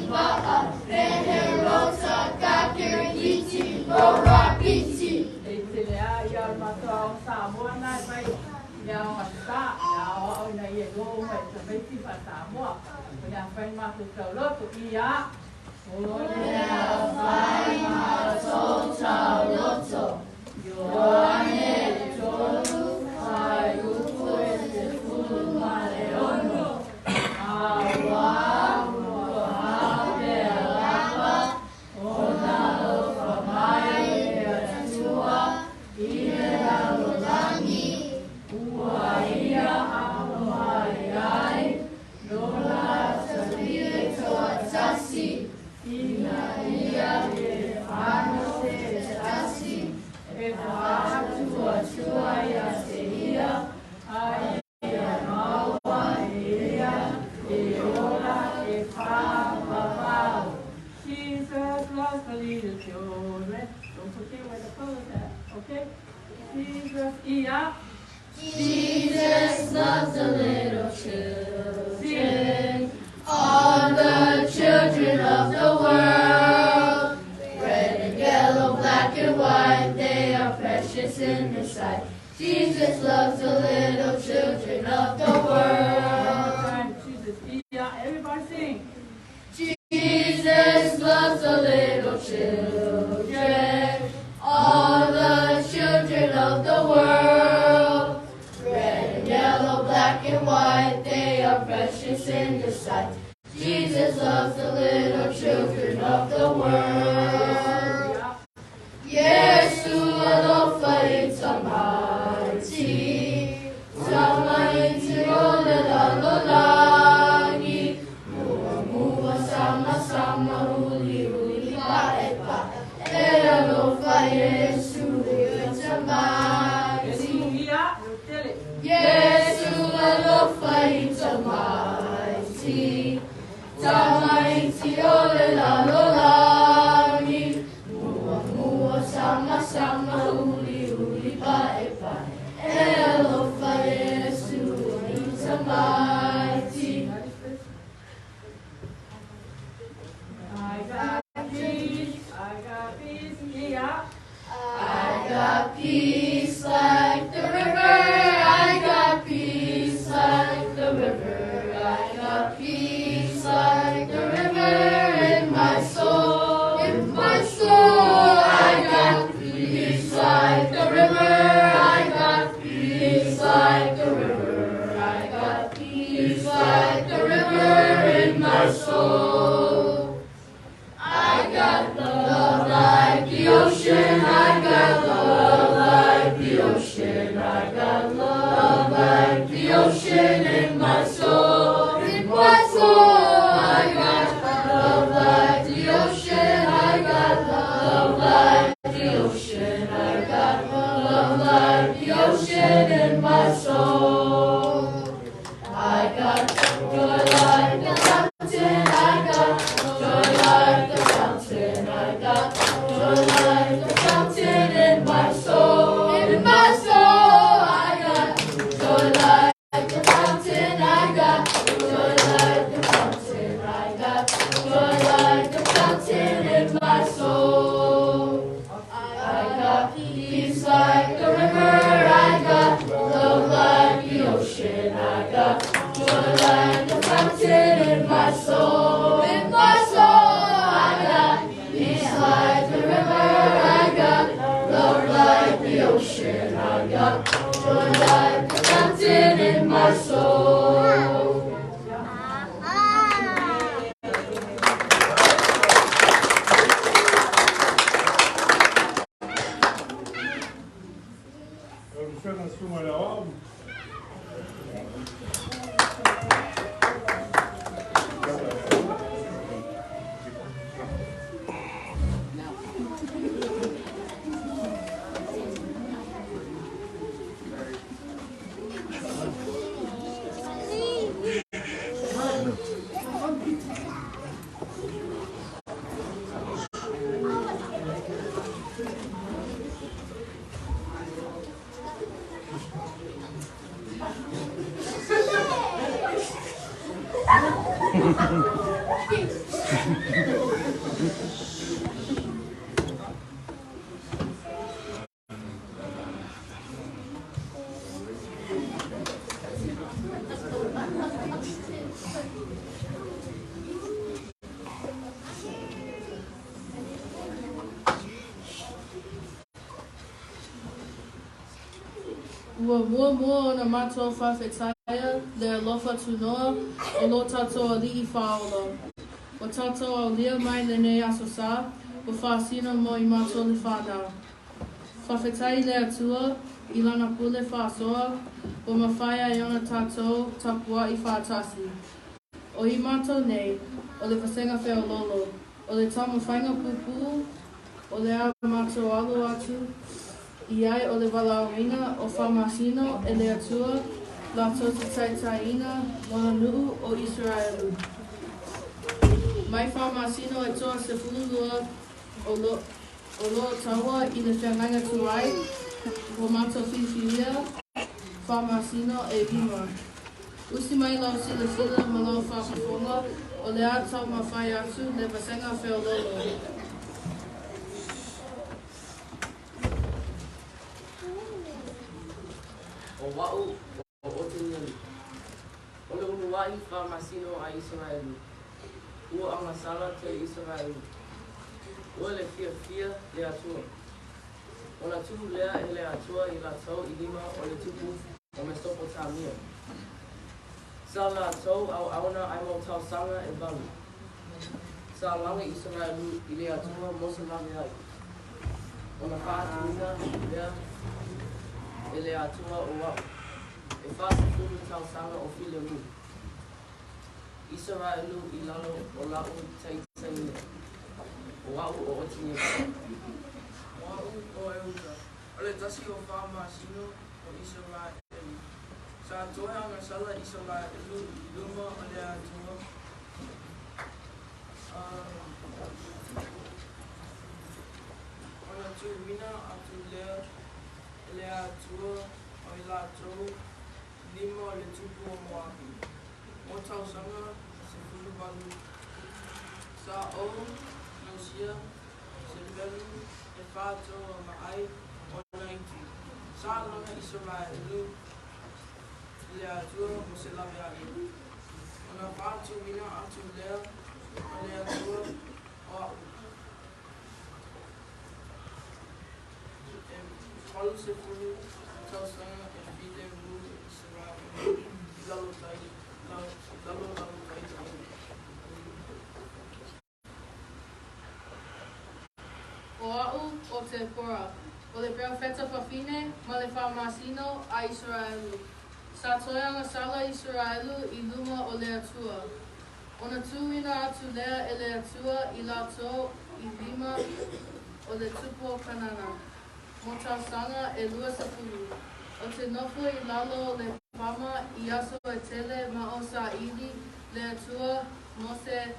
[SPEAKER 6] va'a reherota kakirigiti morapiti.
[SPEAKER 7] E te lea ia o le matou aoga Samoa na e mai i le aoga sa le aoao ina ia iloa uma e tamaiti faa-Samoa. O le a fai le matou tauloto ia.
[SPEAKER 6] O le a fai matou tauloto. Ioane 3, fuaiupu e 16. Auā ua faapea lava ona alofa mai le Atua i le lalolagi, ua Ia amo mai ai Lona Atalii e toatasi, ina ia le ano se tasi e faatuatua ia te Ia, a ia maua e ia le ola e faavavau.
[SPEAKER 7] Jesus loves the little children. Don't forget where the colors at, okay? Jesus, ia.
[SPEAKER 6] Jesus loves the little children, all the children of the world. Red and yellow, black and white, they are precious in His sight. Jesus loves the little children of the world.
[SPEAKER 7] Jesus, ia. Everybody sing.
[SPEAKER 6] Jesus loves the little children, all the children of the world. Red and yellow, black and white, they are precious in His sight. Jesus loves the little children of the world. Yesu alofa i tamaiti, tamaiti o le lalolagi, mua mua sama sama huli huli pae pae, e alofa Iesu i tamaiti. Yesu alofa i tamaiti, tamaiti o le lalolagi, mua mua sama sama huli huli pae pae, e alofa Iesu i tamaiti.
[SPEAKER 7] I got peace, I got peace, ia.
[SPEAKER 6] I got peace like the river, I got peace like the river, I got peace like the river in my soul, in my soul. I got peace like the river, I got peace like the river, I got peace like the river in my soul. I got love like the ocean, I got love like the ocean, I got love like the ocean in my soul, in my soul. I got love like the ocean, I got love like the ocean, I got love like the ocean in my soul. I got joy like the mountain, I got
[SPEAKER 2] Ua muamua ona matou faafetaia le alofa tunoa o lo tatou Alii Faaola. Ua tatou aulia mai lenei Aso Sa, ua faasino mo i matou le fanau. Faafetai i le Atua i Lana pule faasoa ua mafai ai ona tatou tapua'i faatasi. O i matou nei, o le Vasega Feoloolo, o le taumafaiga pupuu o le a matou alo atu i ai o le valaauina o faamasino e le Atua latou te taitaiina Lona nuu o Isaraelu. Mai faamasino e 12 o lo o lo o taua i le feagaiga tuai, ua matou filifilia faamasino e lima. Usi mai lau silasila ma lau faafofoga, o le a taumafai atu le vasega feoloolo.
[SPEAKER 12] O a'u o Otenielu, o le uluai faamasino a Isaraelu, ua agasala tele Isaraelu, ua le fiafia le Atua. Ona tuu lea e le Atua i latou i lima o le tupu o Mesopotamia. Sa latou auauna ai mo tausaga e valu. Sa laga Isaraelu i le Atua mo se laveai. Ona faatuina lea e le Atua o a'u, e 40 tausaga o filemu Isaraelu i lalo o la'u taitaiga. O a'u o Otinielu.
[SPEAKER 4] O a'u o Euta, o le tasi o faamasino o Isaraelu. Sa toe agasala Isaraelu i luma o le Atua, ona tuuina atu lea e le Atua o i latou i lima o le tupu o Moapi, mo tausaga 18. Sa ou gausia se pelu e faatoa maai ona iti. Sa laga Isaraelu i le Atua mo se laveai. Ona faatuina atu lea o le Atua o a'u, e 80 tausaga e filemu Isaraelu i lalo tai, lalo lau taitaiga.
[SPEAKER 2] O a'u o Tepora, o le perofeta fafine ma le faamasino a Isaraelu. Sa toe agasala Isaraelu i luma o le Atua. Ona tuuina atu lea e le Atua i latou i lima o le tupu o Kanana, mo tausaga e 20. O te nofo i lalo o le pama i aso e tele ma o saili le Atua mo se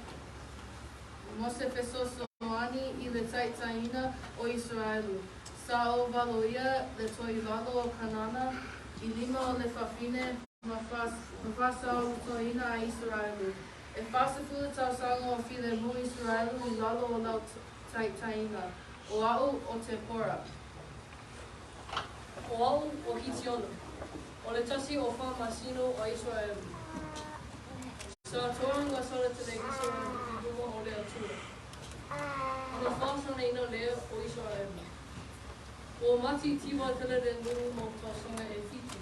[SPEAKER 2] mo se fesoasoani i le taitaiina o Isaraelu. Sa ou valoia le toilalo o Kanana i lima o le fafine ma faasaolotoina a Isaraelu. E 40 tausaga o filemu Isaraelu i lalo o lau taitaiga. O a'u o Tepora.
[SPEAKER 13] O a'u o Kitiona, o le tasi o faamasino a Isaraelu. Sa toe agasala tele Isaraelu i luma o le Atua. Ona faasagaina lea o Isaraelu. Ua matitiva tele le nuu mo tausaga e fitu,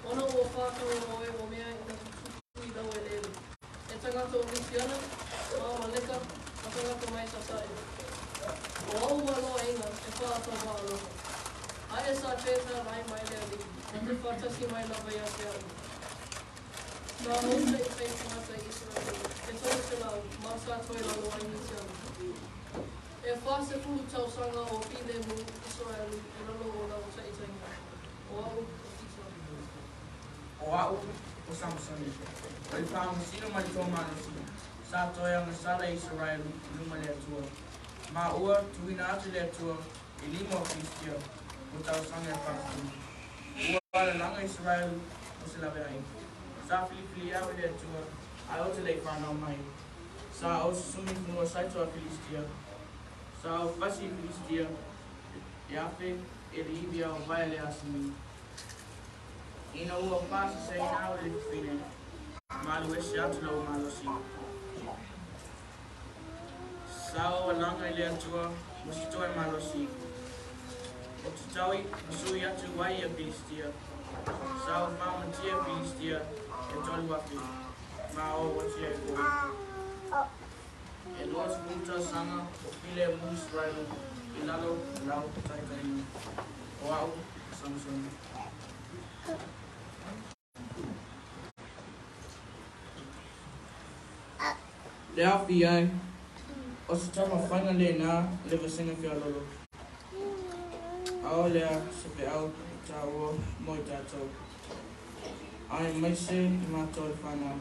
[SPEAKER 13] ona ua faataga oe o mea ina tutupu i lau eleele, e tagata o Mitiana, ma Amaleka, ma tagata mai Sasae. O a'u malo aiga e fa'atauva alofa. Ae sa fetalai mai le Alii, na te faatasi mai lava ia te a'u. Sa ou taitai tagata Isaraelu, e 300, ma sa toe lalo ai Mitiana. E 40 tausaga o filemu Isaraelu i lalo o lau taitaiga. O a'u o Kitiona.
[SPEAKER 4] O a'u o Samusoni, o le faamasino mai toamalosi. Sa toe agasala Isaraelu i luma le Atua. Ma ua tuuina atu le Atua i lima o Filistia mo tausaga e 40. Ua alalaga Isaraelu mo se laveai. Sa filifili au e le Atua. Ae ou te le i fanau mai, sa ou susuni i fanua saito a Filistia. Sa ou fasi i Filistia e afe e le ivi a vae le asini. Ina ua faaseseina au e le fafine, ma alu ese atu lou malosi. Sa ou alaga i le Atua mo se toe malosi, ou te taui ma sui atu ai ia Pilistia. Sa ou faamatia Pilistia e 3,000, ma ou oti ai foi. E 20 tausaga o filemu Iseraelu i lalo o lau taitaiga. O au o Samusoni. Le afi ai, o se taumafaiga lenā o le vasega feololo. A o lea se feau taua mo i tatou, aemaise i matou le whanau.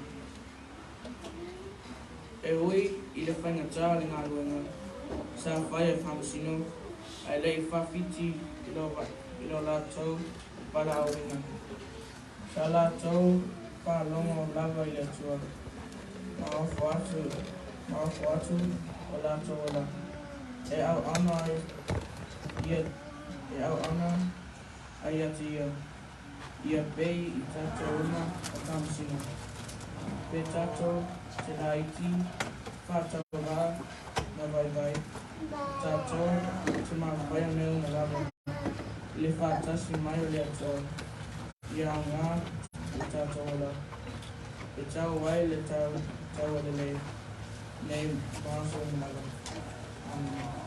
[SPEAKER 4] E ui i le faigata o le galuega sa fai e Faamasino ae le i faafiti i lo latou valaauina. Sa latou faalogo lava i le Atua ma ofo atu ma ofo atu o latou ola e auauna ai ia e auauna ai ia te ia. Ia pei i tatou uma o Faamasino. Pe tatou te laiti, faatauvaa ma vaivai, tatou te mafaia mea uma lava i le faatasi mai o le Atua ia aoga o tatou ola e tau ai le taua lelei nei ma aso uma lava. Amene.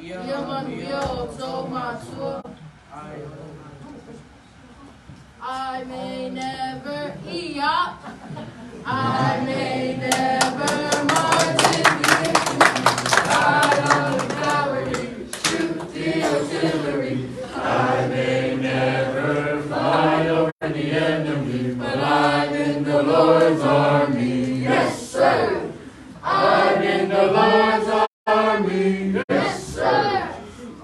[SPEAKER 2] Ia manuia outou matua. I may never ia. I may never march in the infantry, ride on the cavalry, shoot the artillery. I may never fly over the enemy, but I'm in the Lord's army. Yes, sir. I'm in the Lord's army. Yes, sir.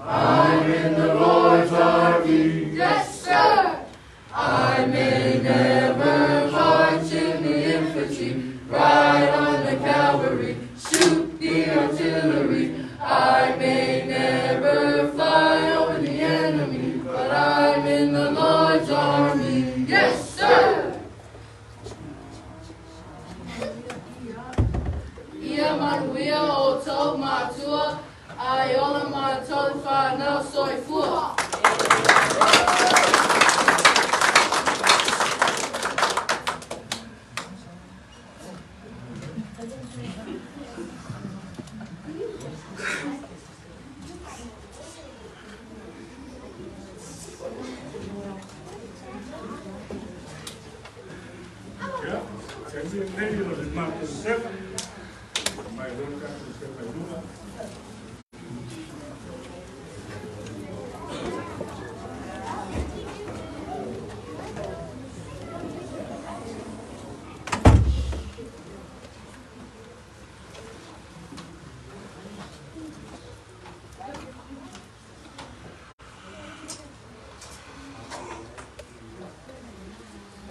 [SPEAKER 2] I'm in the Lord's army. Yes, sir. I may never march in the infantry, ride on the cavalry, shoot the artillery. I may never fly over the enemy, but I'm in the Lord's army. Yes, sir. Ia manuia outou matua, ae ola matou le whanau soifua.
[SPEAKER 1] Ia, taimi lenei o le matou sega. Mai loa le tatou sega i luga.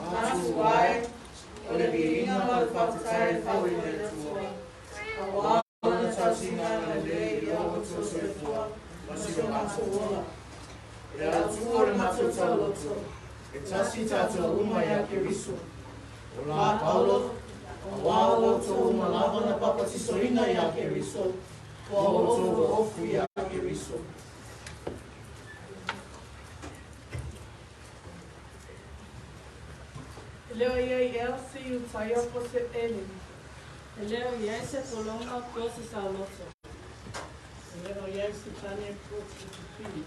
[SPEAKER 10] Tatou ai, o le viiga ma le faafetai e fau i le Atua, auā lana tausiga agalelei i lo outou soifua ma si o matou ola.
[SPEAKER 5] E le Atua o le matou tauloto, e tasi tatou uma iā Keriso. O la Paulo, auā o outou uma lava na papatisoina iā Keriso, ua outou ofu iā Keriso.
[SPEAKER 11] E le o i ai ea se Iutaia po o se ʻElene.
[SPEAKER 9] E le o i ai se pologa po o se saoloto.
[SPEAKER 10] E le o i ai se tāne po o se fafine.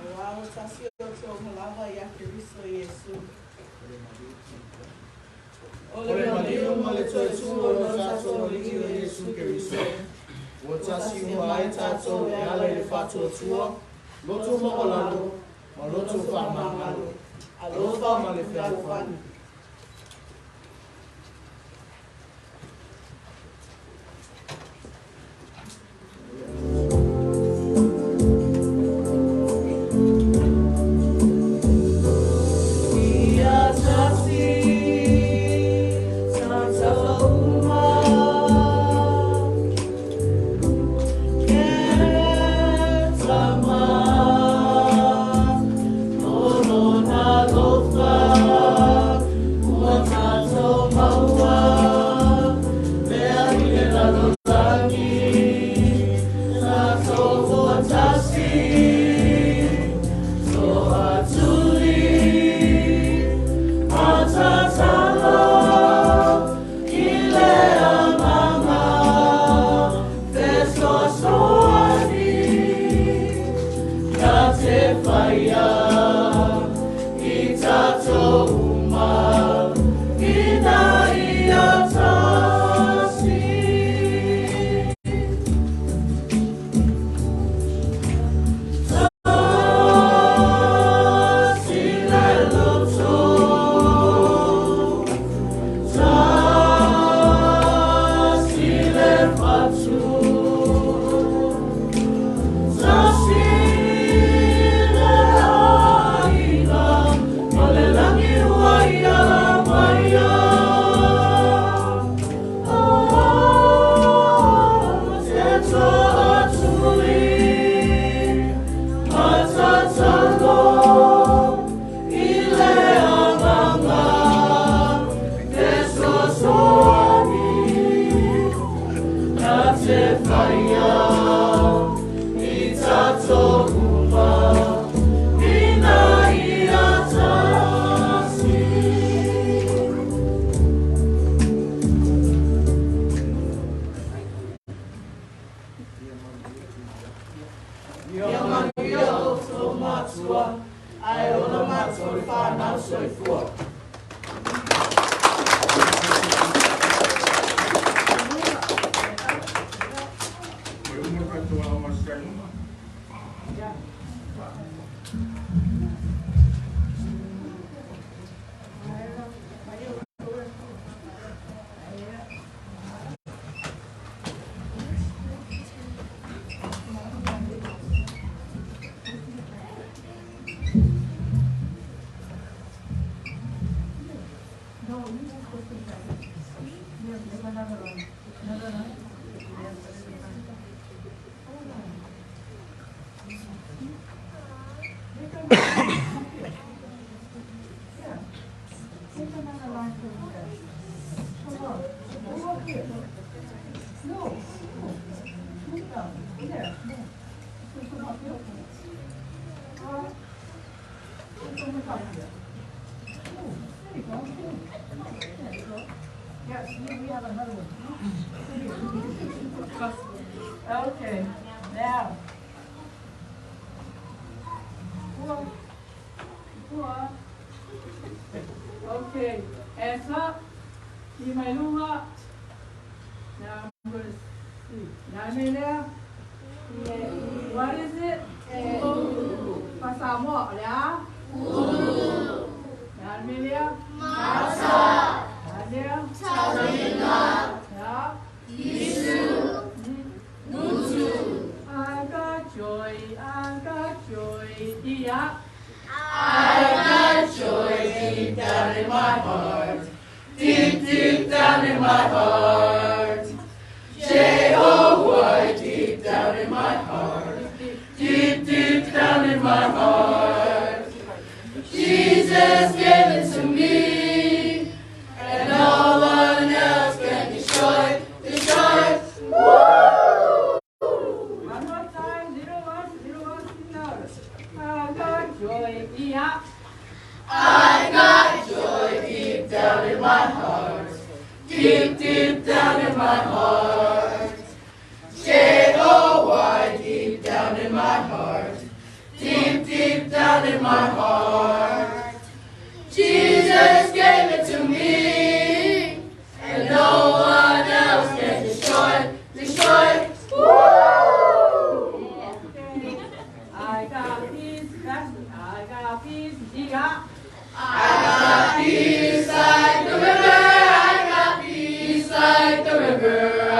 [SPEAKER 10] Auā ua tasi outou uma lava iā Keriso Iesū.
[SPEAKER 5] O le maliu ma le toe tu o lo tatou Alii o Iesu Keriso, ua tasi uma ai tatou e ala i le faatuatua, loto maualalo, ma loto faamagalo, alofa ma le fealofani.
[SPEAKER 3] faia i tātou uma ina ia tasi. Tasi le loto, tasi le fatu, tasi le aiga, ma le lagi ua ia maia. Oh, te toatuli, matatalo i le agaga fesoasoani na te faia i tātou uma ina ia tasi. Ia manuia outou matua, ae ola matou i whānau soifua.
[SPEAKER 1] Ua uma le tatou Aoga Aso Saina.
[SPEAKER 11] Okay, now. Four. Four. Okay, hands up. I mai luga. Now I'm going to see. Nā mea lea? What is it? Faa-Samoa, o le a? Nā mea lea? Mata. Nā lea? Tauliga. Ya. Isu. Nutu. I got joy, I got joy. Yeah.
[SPEAKER 3] I got joy deep down in my heart, deep, deep down in my heart. J-O-Y, deep down in my heart, deep, deep down in my heart. Jesus gave it to me, and no one else can destroy, destroy. Woo!
[SPEAKER 11] One more time, little ones, little ones, sing louder. I got joy, yeah.
[SPEAKER 3] I got joy deep down in my heart, deep, deep down in my heart. J-O-Y, deep down in my heart, deep, deep down in my heart. Jesus gave it to me, and no one else can destroy, destroy. Woo!
[SPEAKER 11] Okay. I got peace, that's I got peace, yeah.
[SPEAKER 3] I got peace like the river, I got peace like the river, I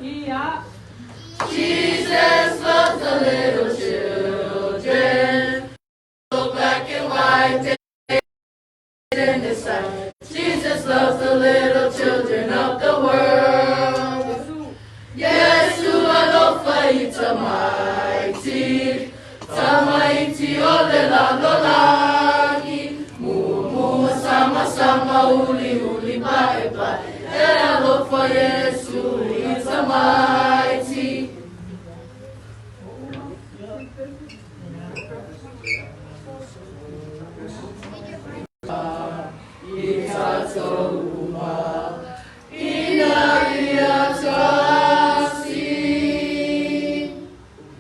[SPEAKER 11] Ia.
[SPEAKER 6] Jesus loves the little children, so black and white in his sight. Jesus loves the little children of the world. Yesu alofa i tamaiti, tamaiti o le lalolagi. Mumu sama sama uli uli pae pae, e alofa Yesu i tamaiti. I tatou uma, ina ia tasi.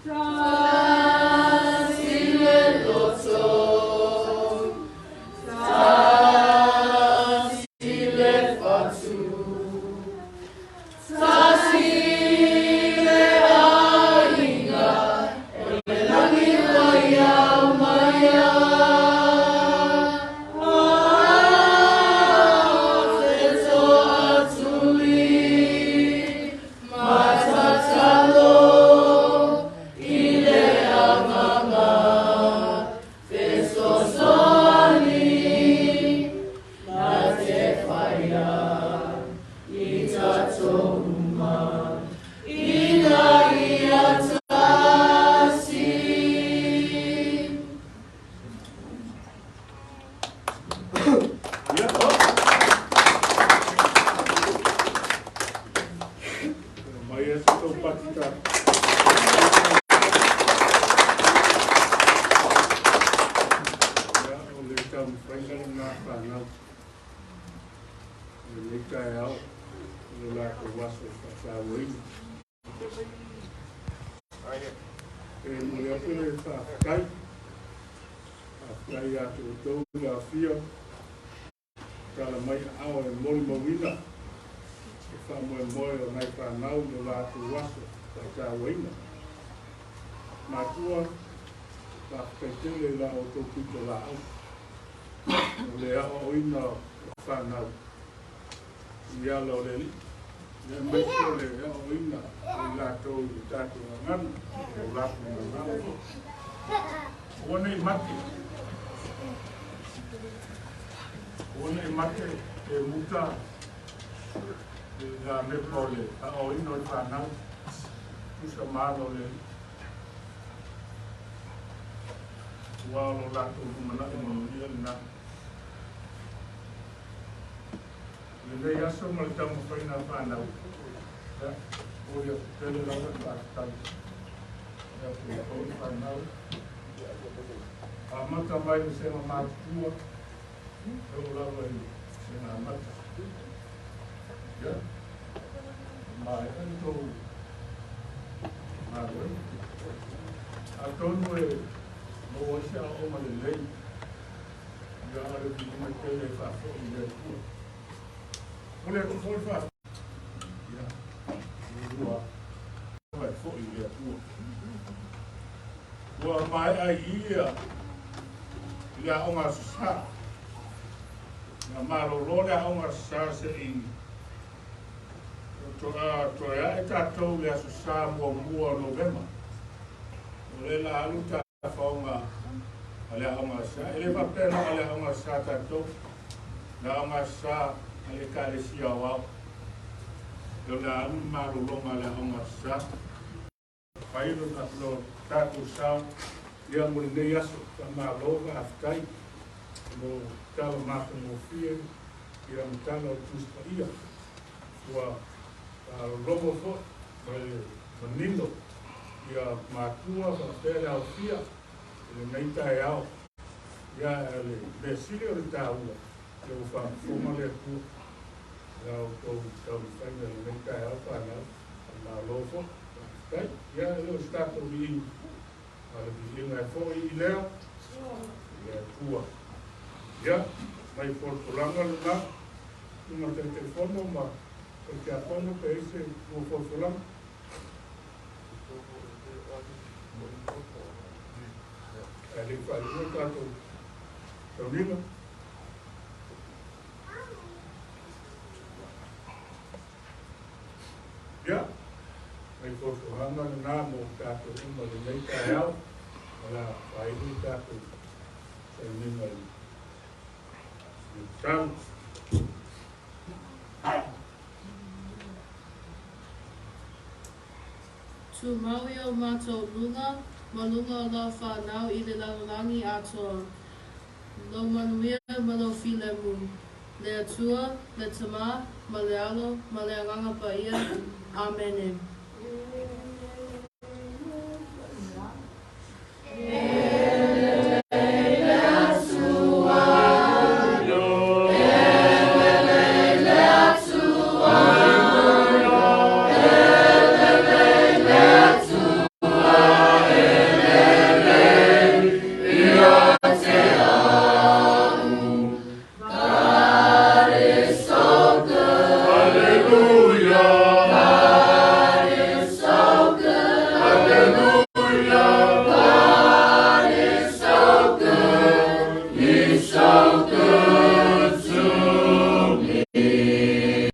[SPEAKER 6] Tasi le loto, tasi le fatu, tasi le aiga, o le lagi ua ia uma i ai. Fetoatuli, matatalo, i le agaga, fesoasoani, na te faia, i tatou uma, ina ia tasi.
[SPEAKER 1] Ia. Mai e se tau patita. Ia, o le taumafaiga lena fanau. O lenei taeao, o le latou aso faatauaina. E momoli atu le faafetai. Faafetai ia te outou le aofia tala mai aao e molimauina le faamoemoe o nai fanau i lo latou aso faatauaina. Matua, faafetai tele i la outou pitolaau o le aoaoina o fanau i ala o le Alii, aemaise o le aoaoina o i latou i le tatou gagana, o latou gagana foi. Aua ne i mate, aua ne i mate pe muta i lamepa o le aoaoina o le fanau, tusa ma ala o le Alii. Aua o lo latou lumanai manuia lena. I lenei aso ma le taumafaiga a fanau, ia, momoli atu tele lava le faafetai ia te outou le fanau. Amata mai le sega matutua, e oo lava i le sega amata. Ia, maea le tou galuega. Atonu e maua ai se aoaoga lelei, ia a o le viiga tele e faafoi i le Atua. Momoli atu foi le faafetai. Ia, lua e foi i le Atua. Ua maea i i ia i le aoga Aso Sa. Na malolo le aoga Aso Sa se'i toe ae tatou i le Aso Sa muamua o Novema. O lea la alu tafaoga a le aoga Aso Sa. E le faapea na o le aoga Aso Sa tatou. Le aoga Aso Sa a le Ekalesia Aoao. O le a alu le malologa a le aoga Aso Sa. Fai lo tatou sao ia mo lenei aso. Faamalo faafetai mo tala matagofie ia ma tala o le Tusi Paia. Ua faalologo foi ma le manino ia matua faapea le aofia i lenei taeao. Ia e le mea sili o le taua ia ua faafofoga le Atua i la outou taumafaiga i lenei taeao fanau. Faamalo foi, faafetai. Ia e le o se tatou viiga, a o le viiga e foi i lea, i le Atua. Ia, mai folafolaga lena, susuga i le Taitaifono ma le Tiakono pe i ai se lua folafolaga. Ae le i faalua le tatou tauniga. Ia. Nai fautuaga lena mo tatou uma i lenei taeao, o le a faaiu le tatou sauniga i le tatalo.
[SPEAKER 2] Tumau i o matou luga ma luga o lau fanau i le lalolagi atoa. Lou manuia ma lou filemu. Le Atua, le Tama, ma le Alo, ma le Agaga Paia. Amene.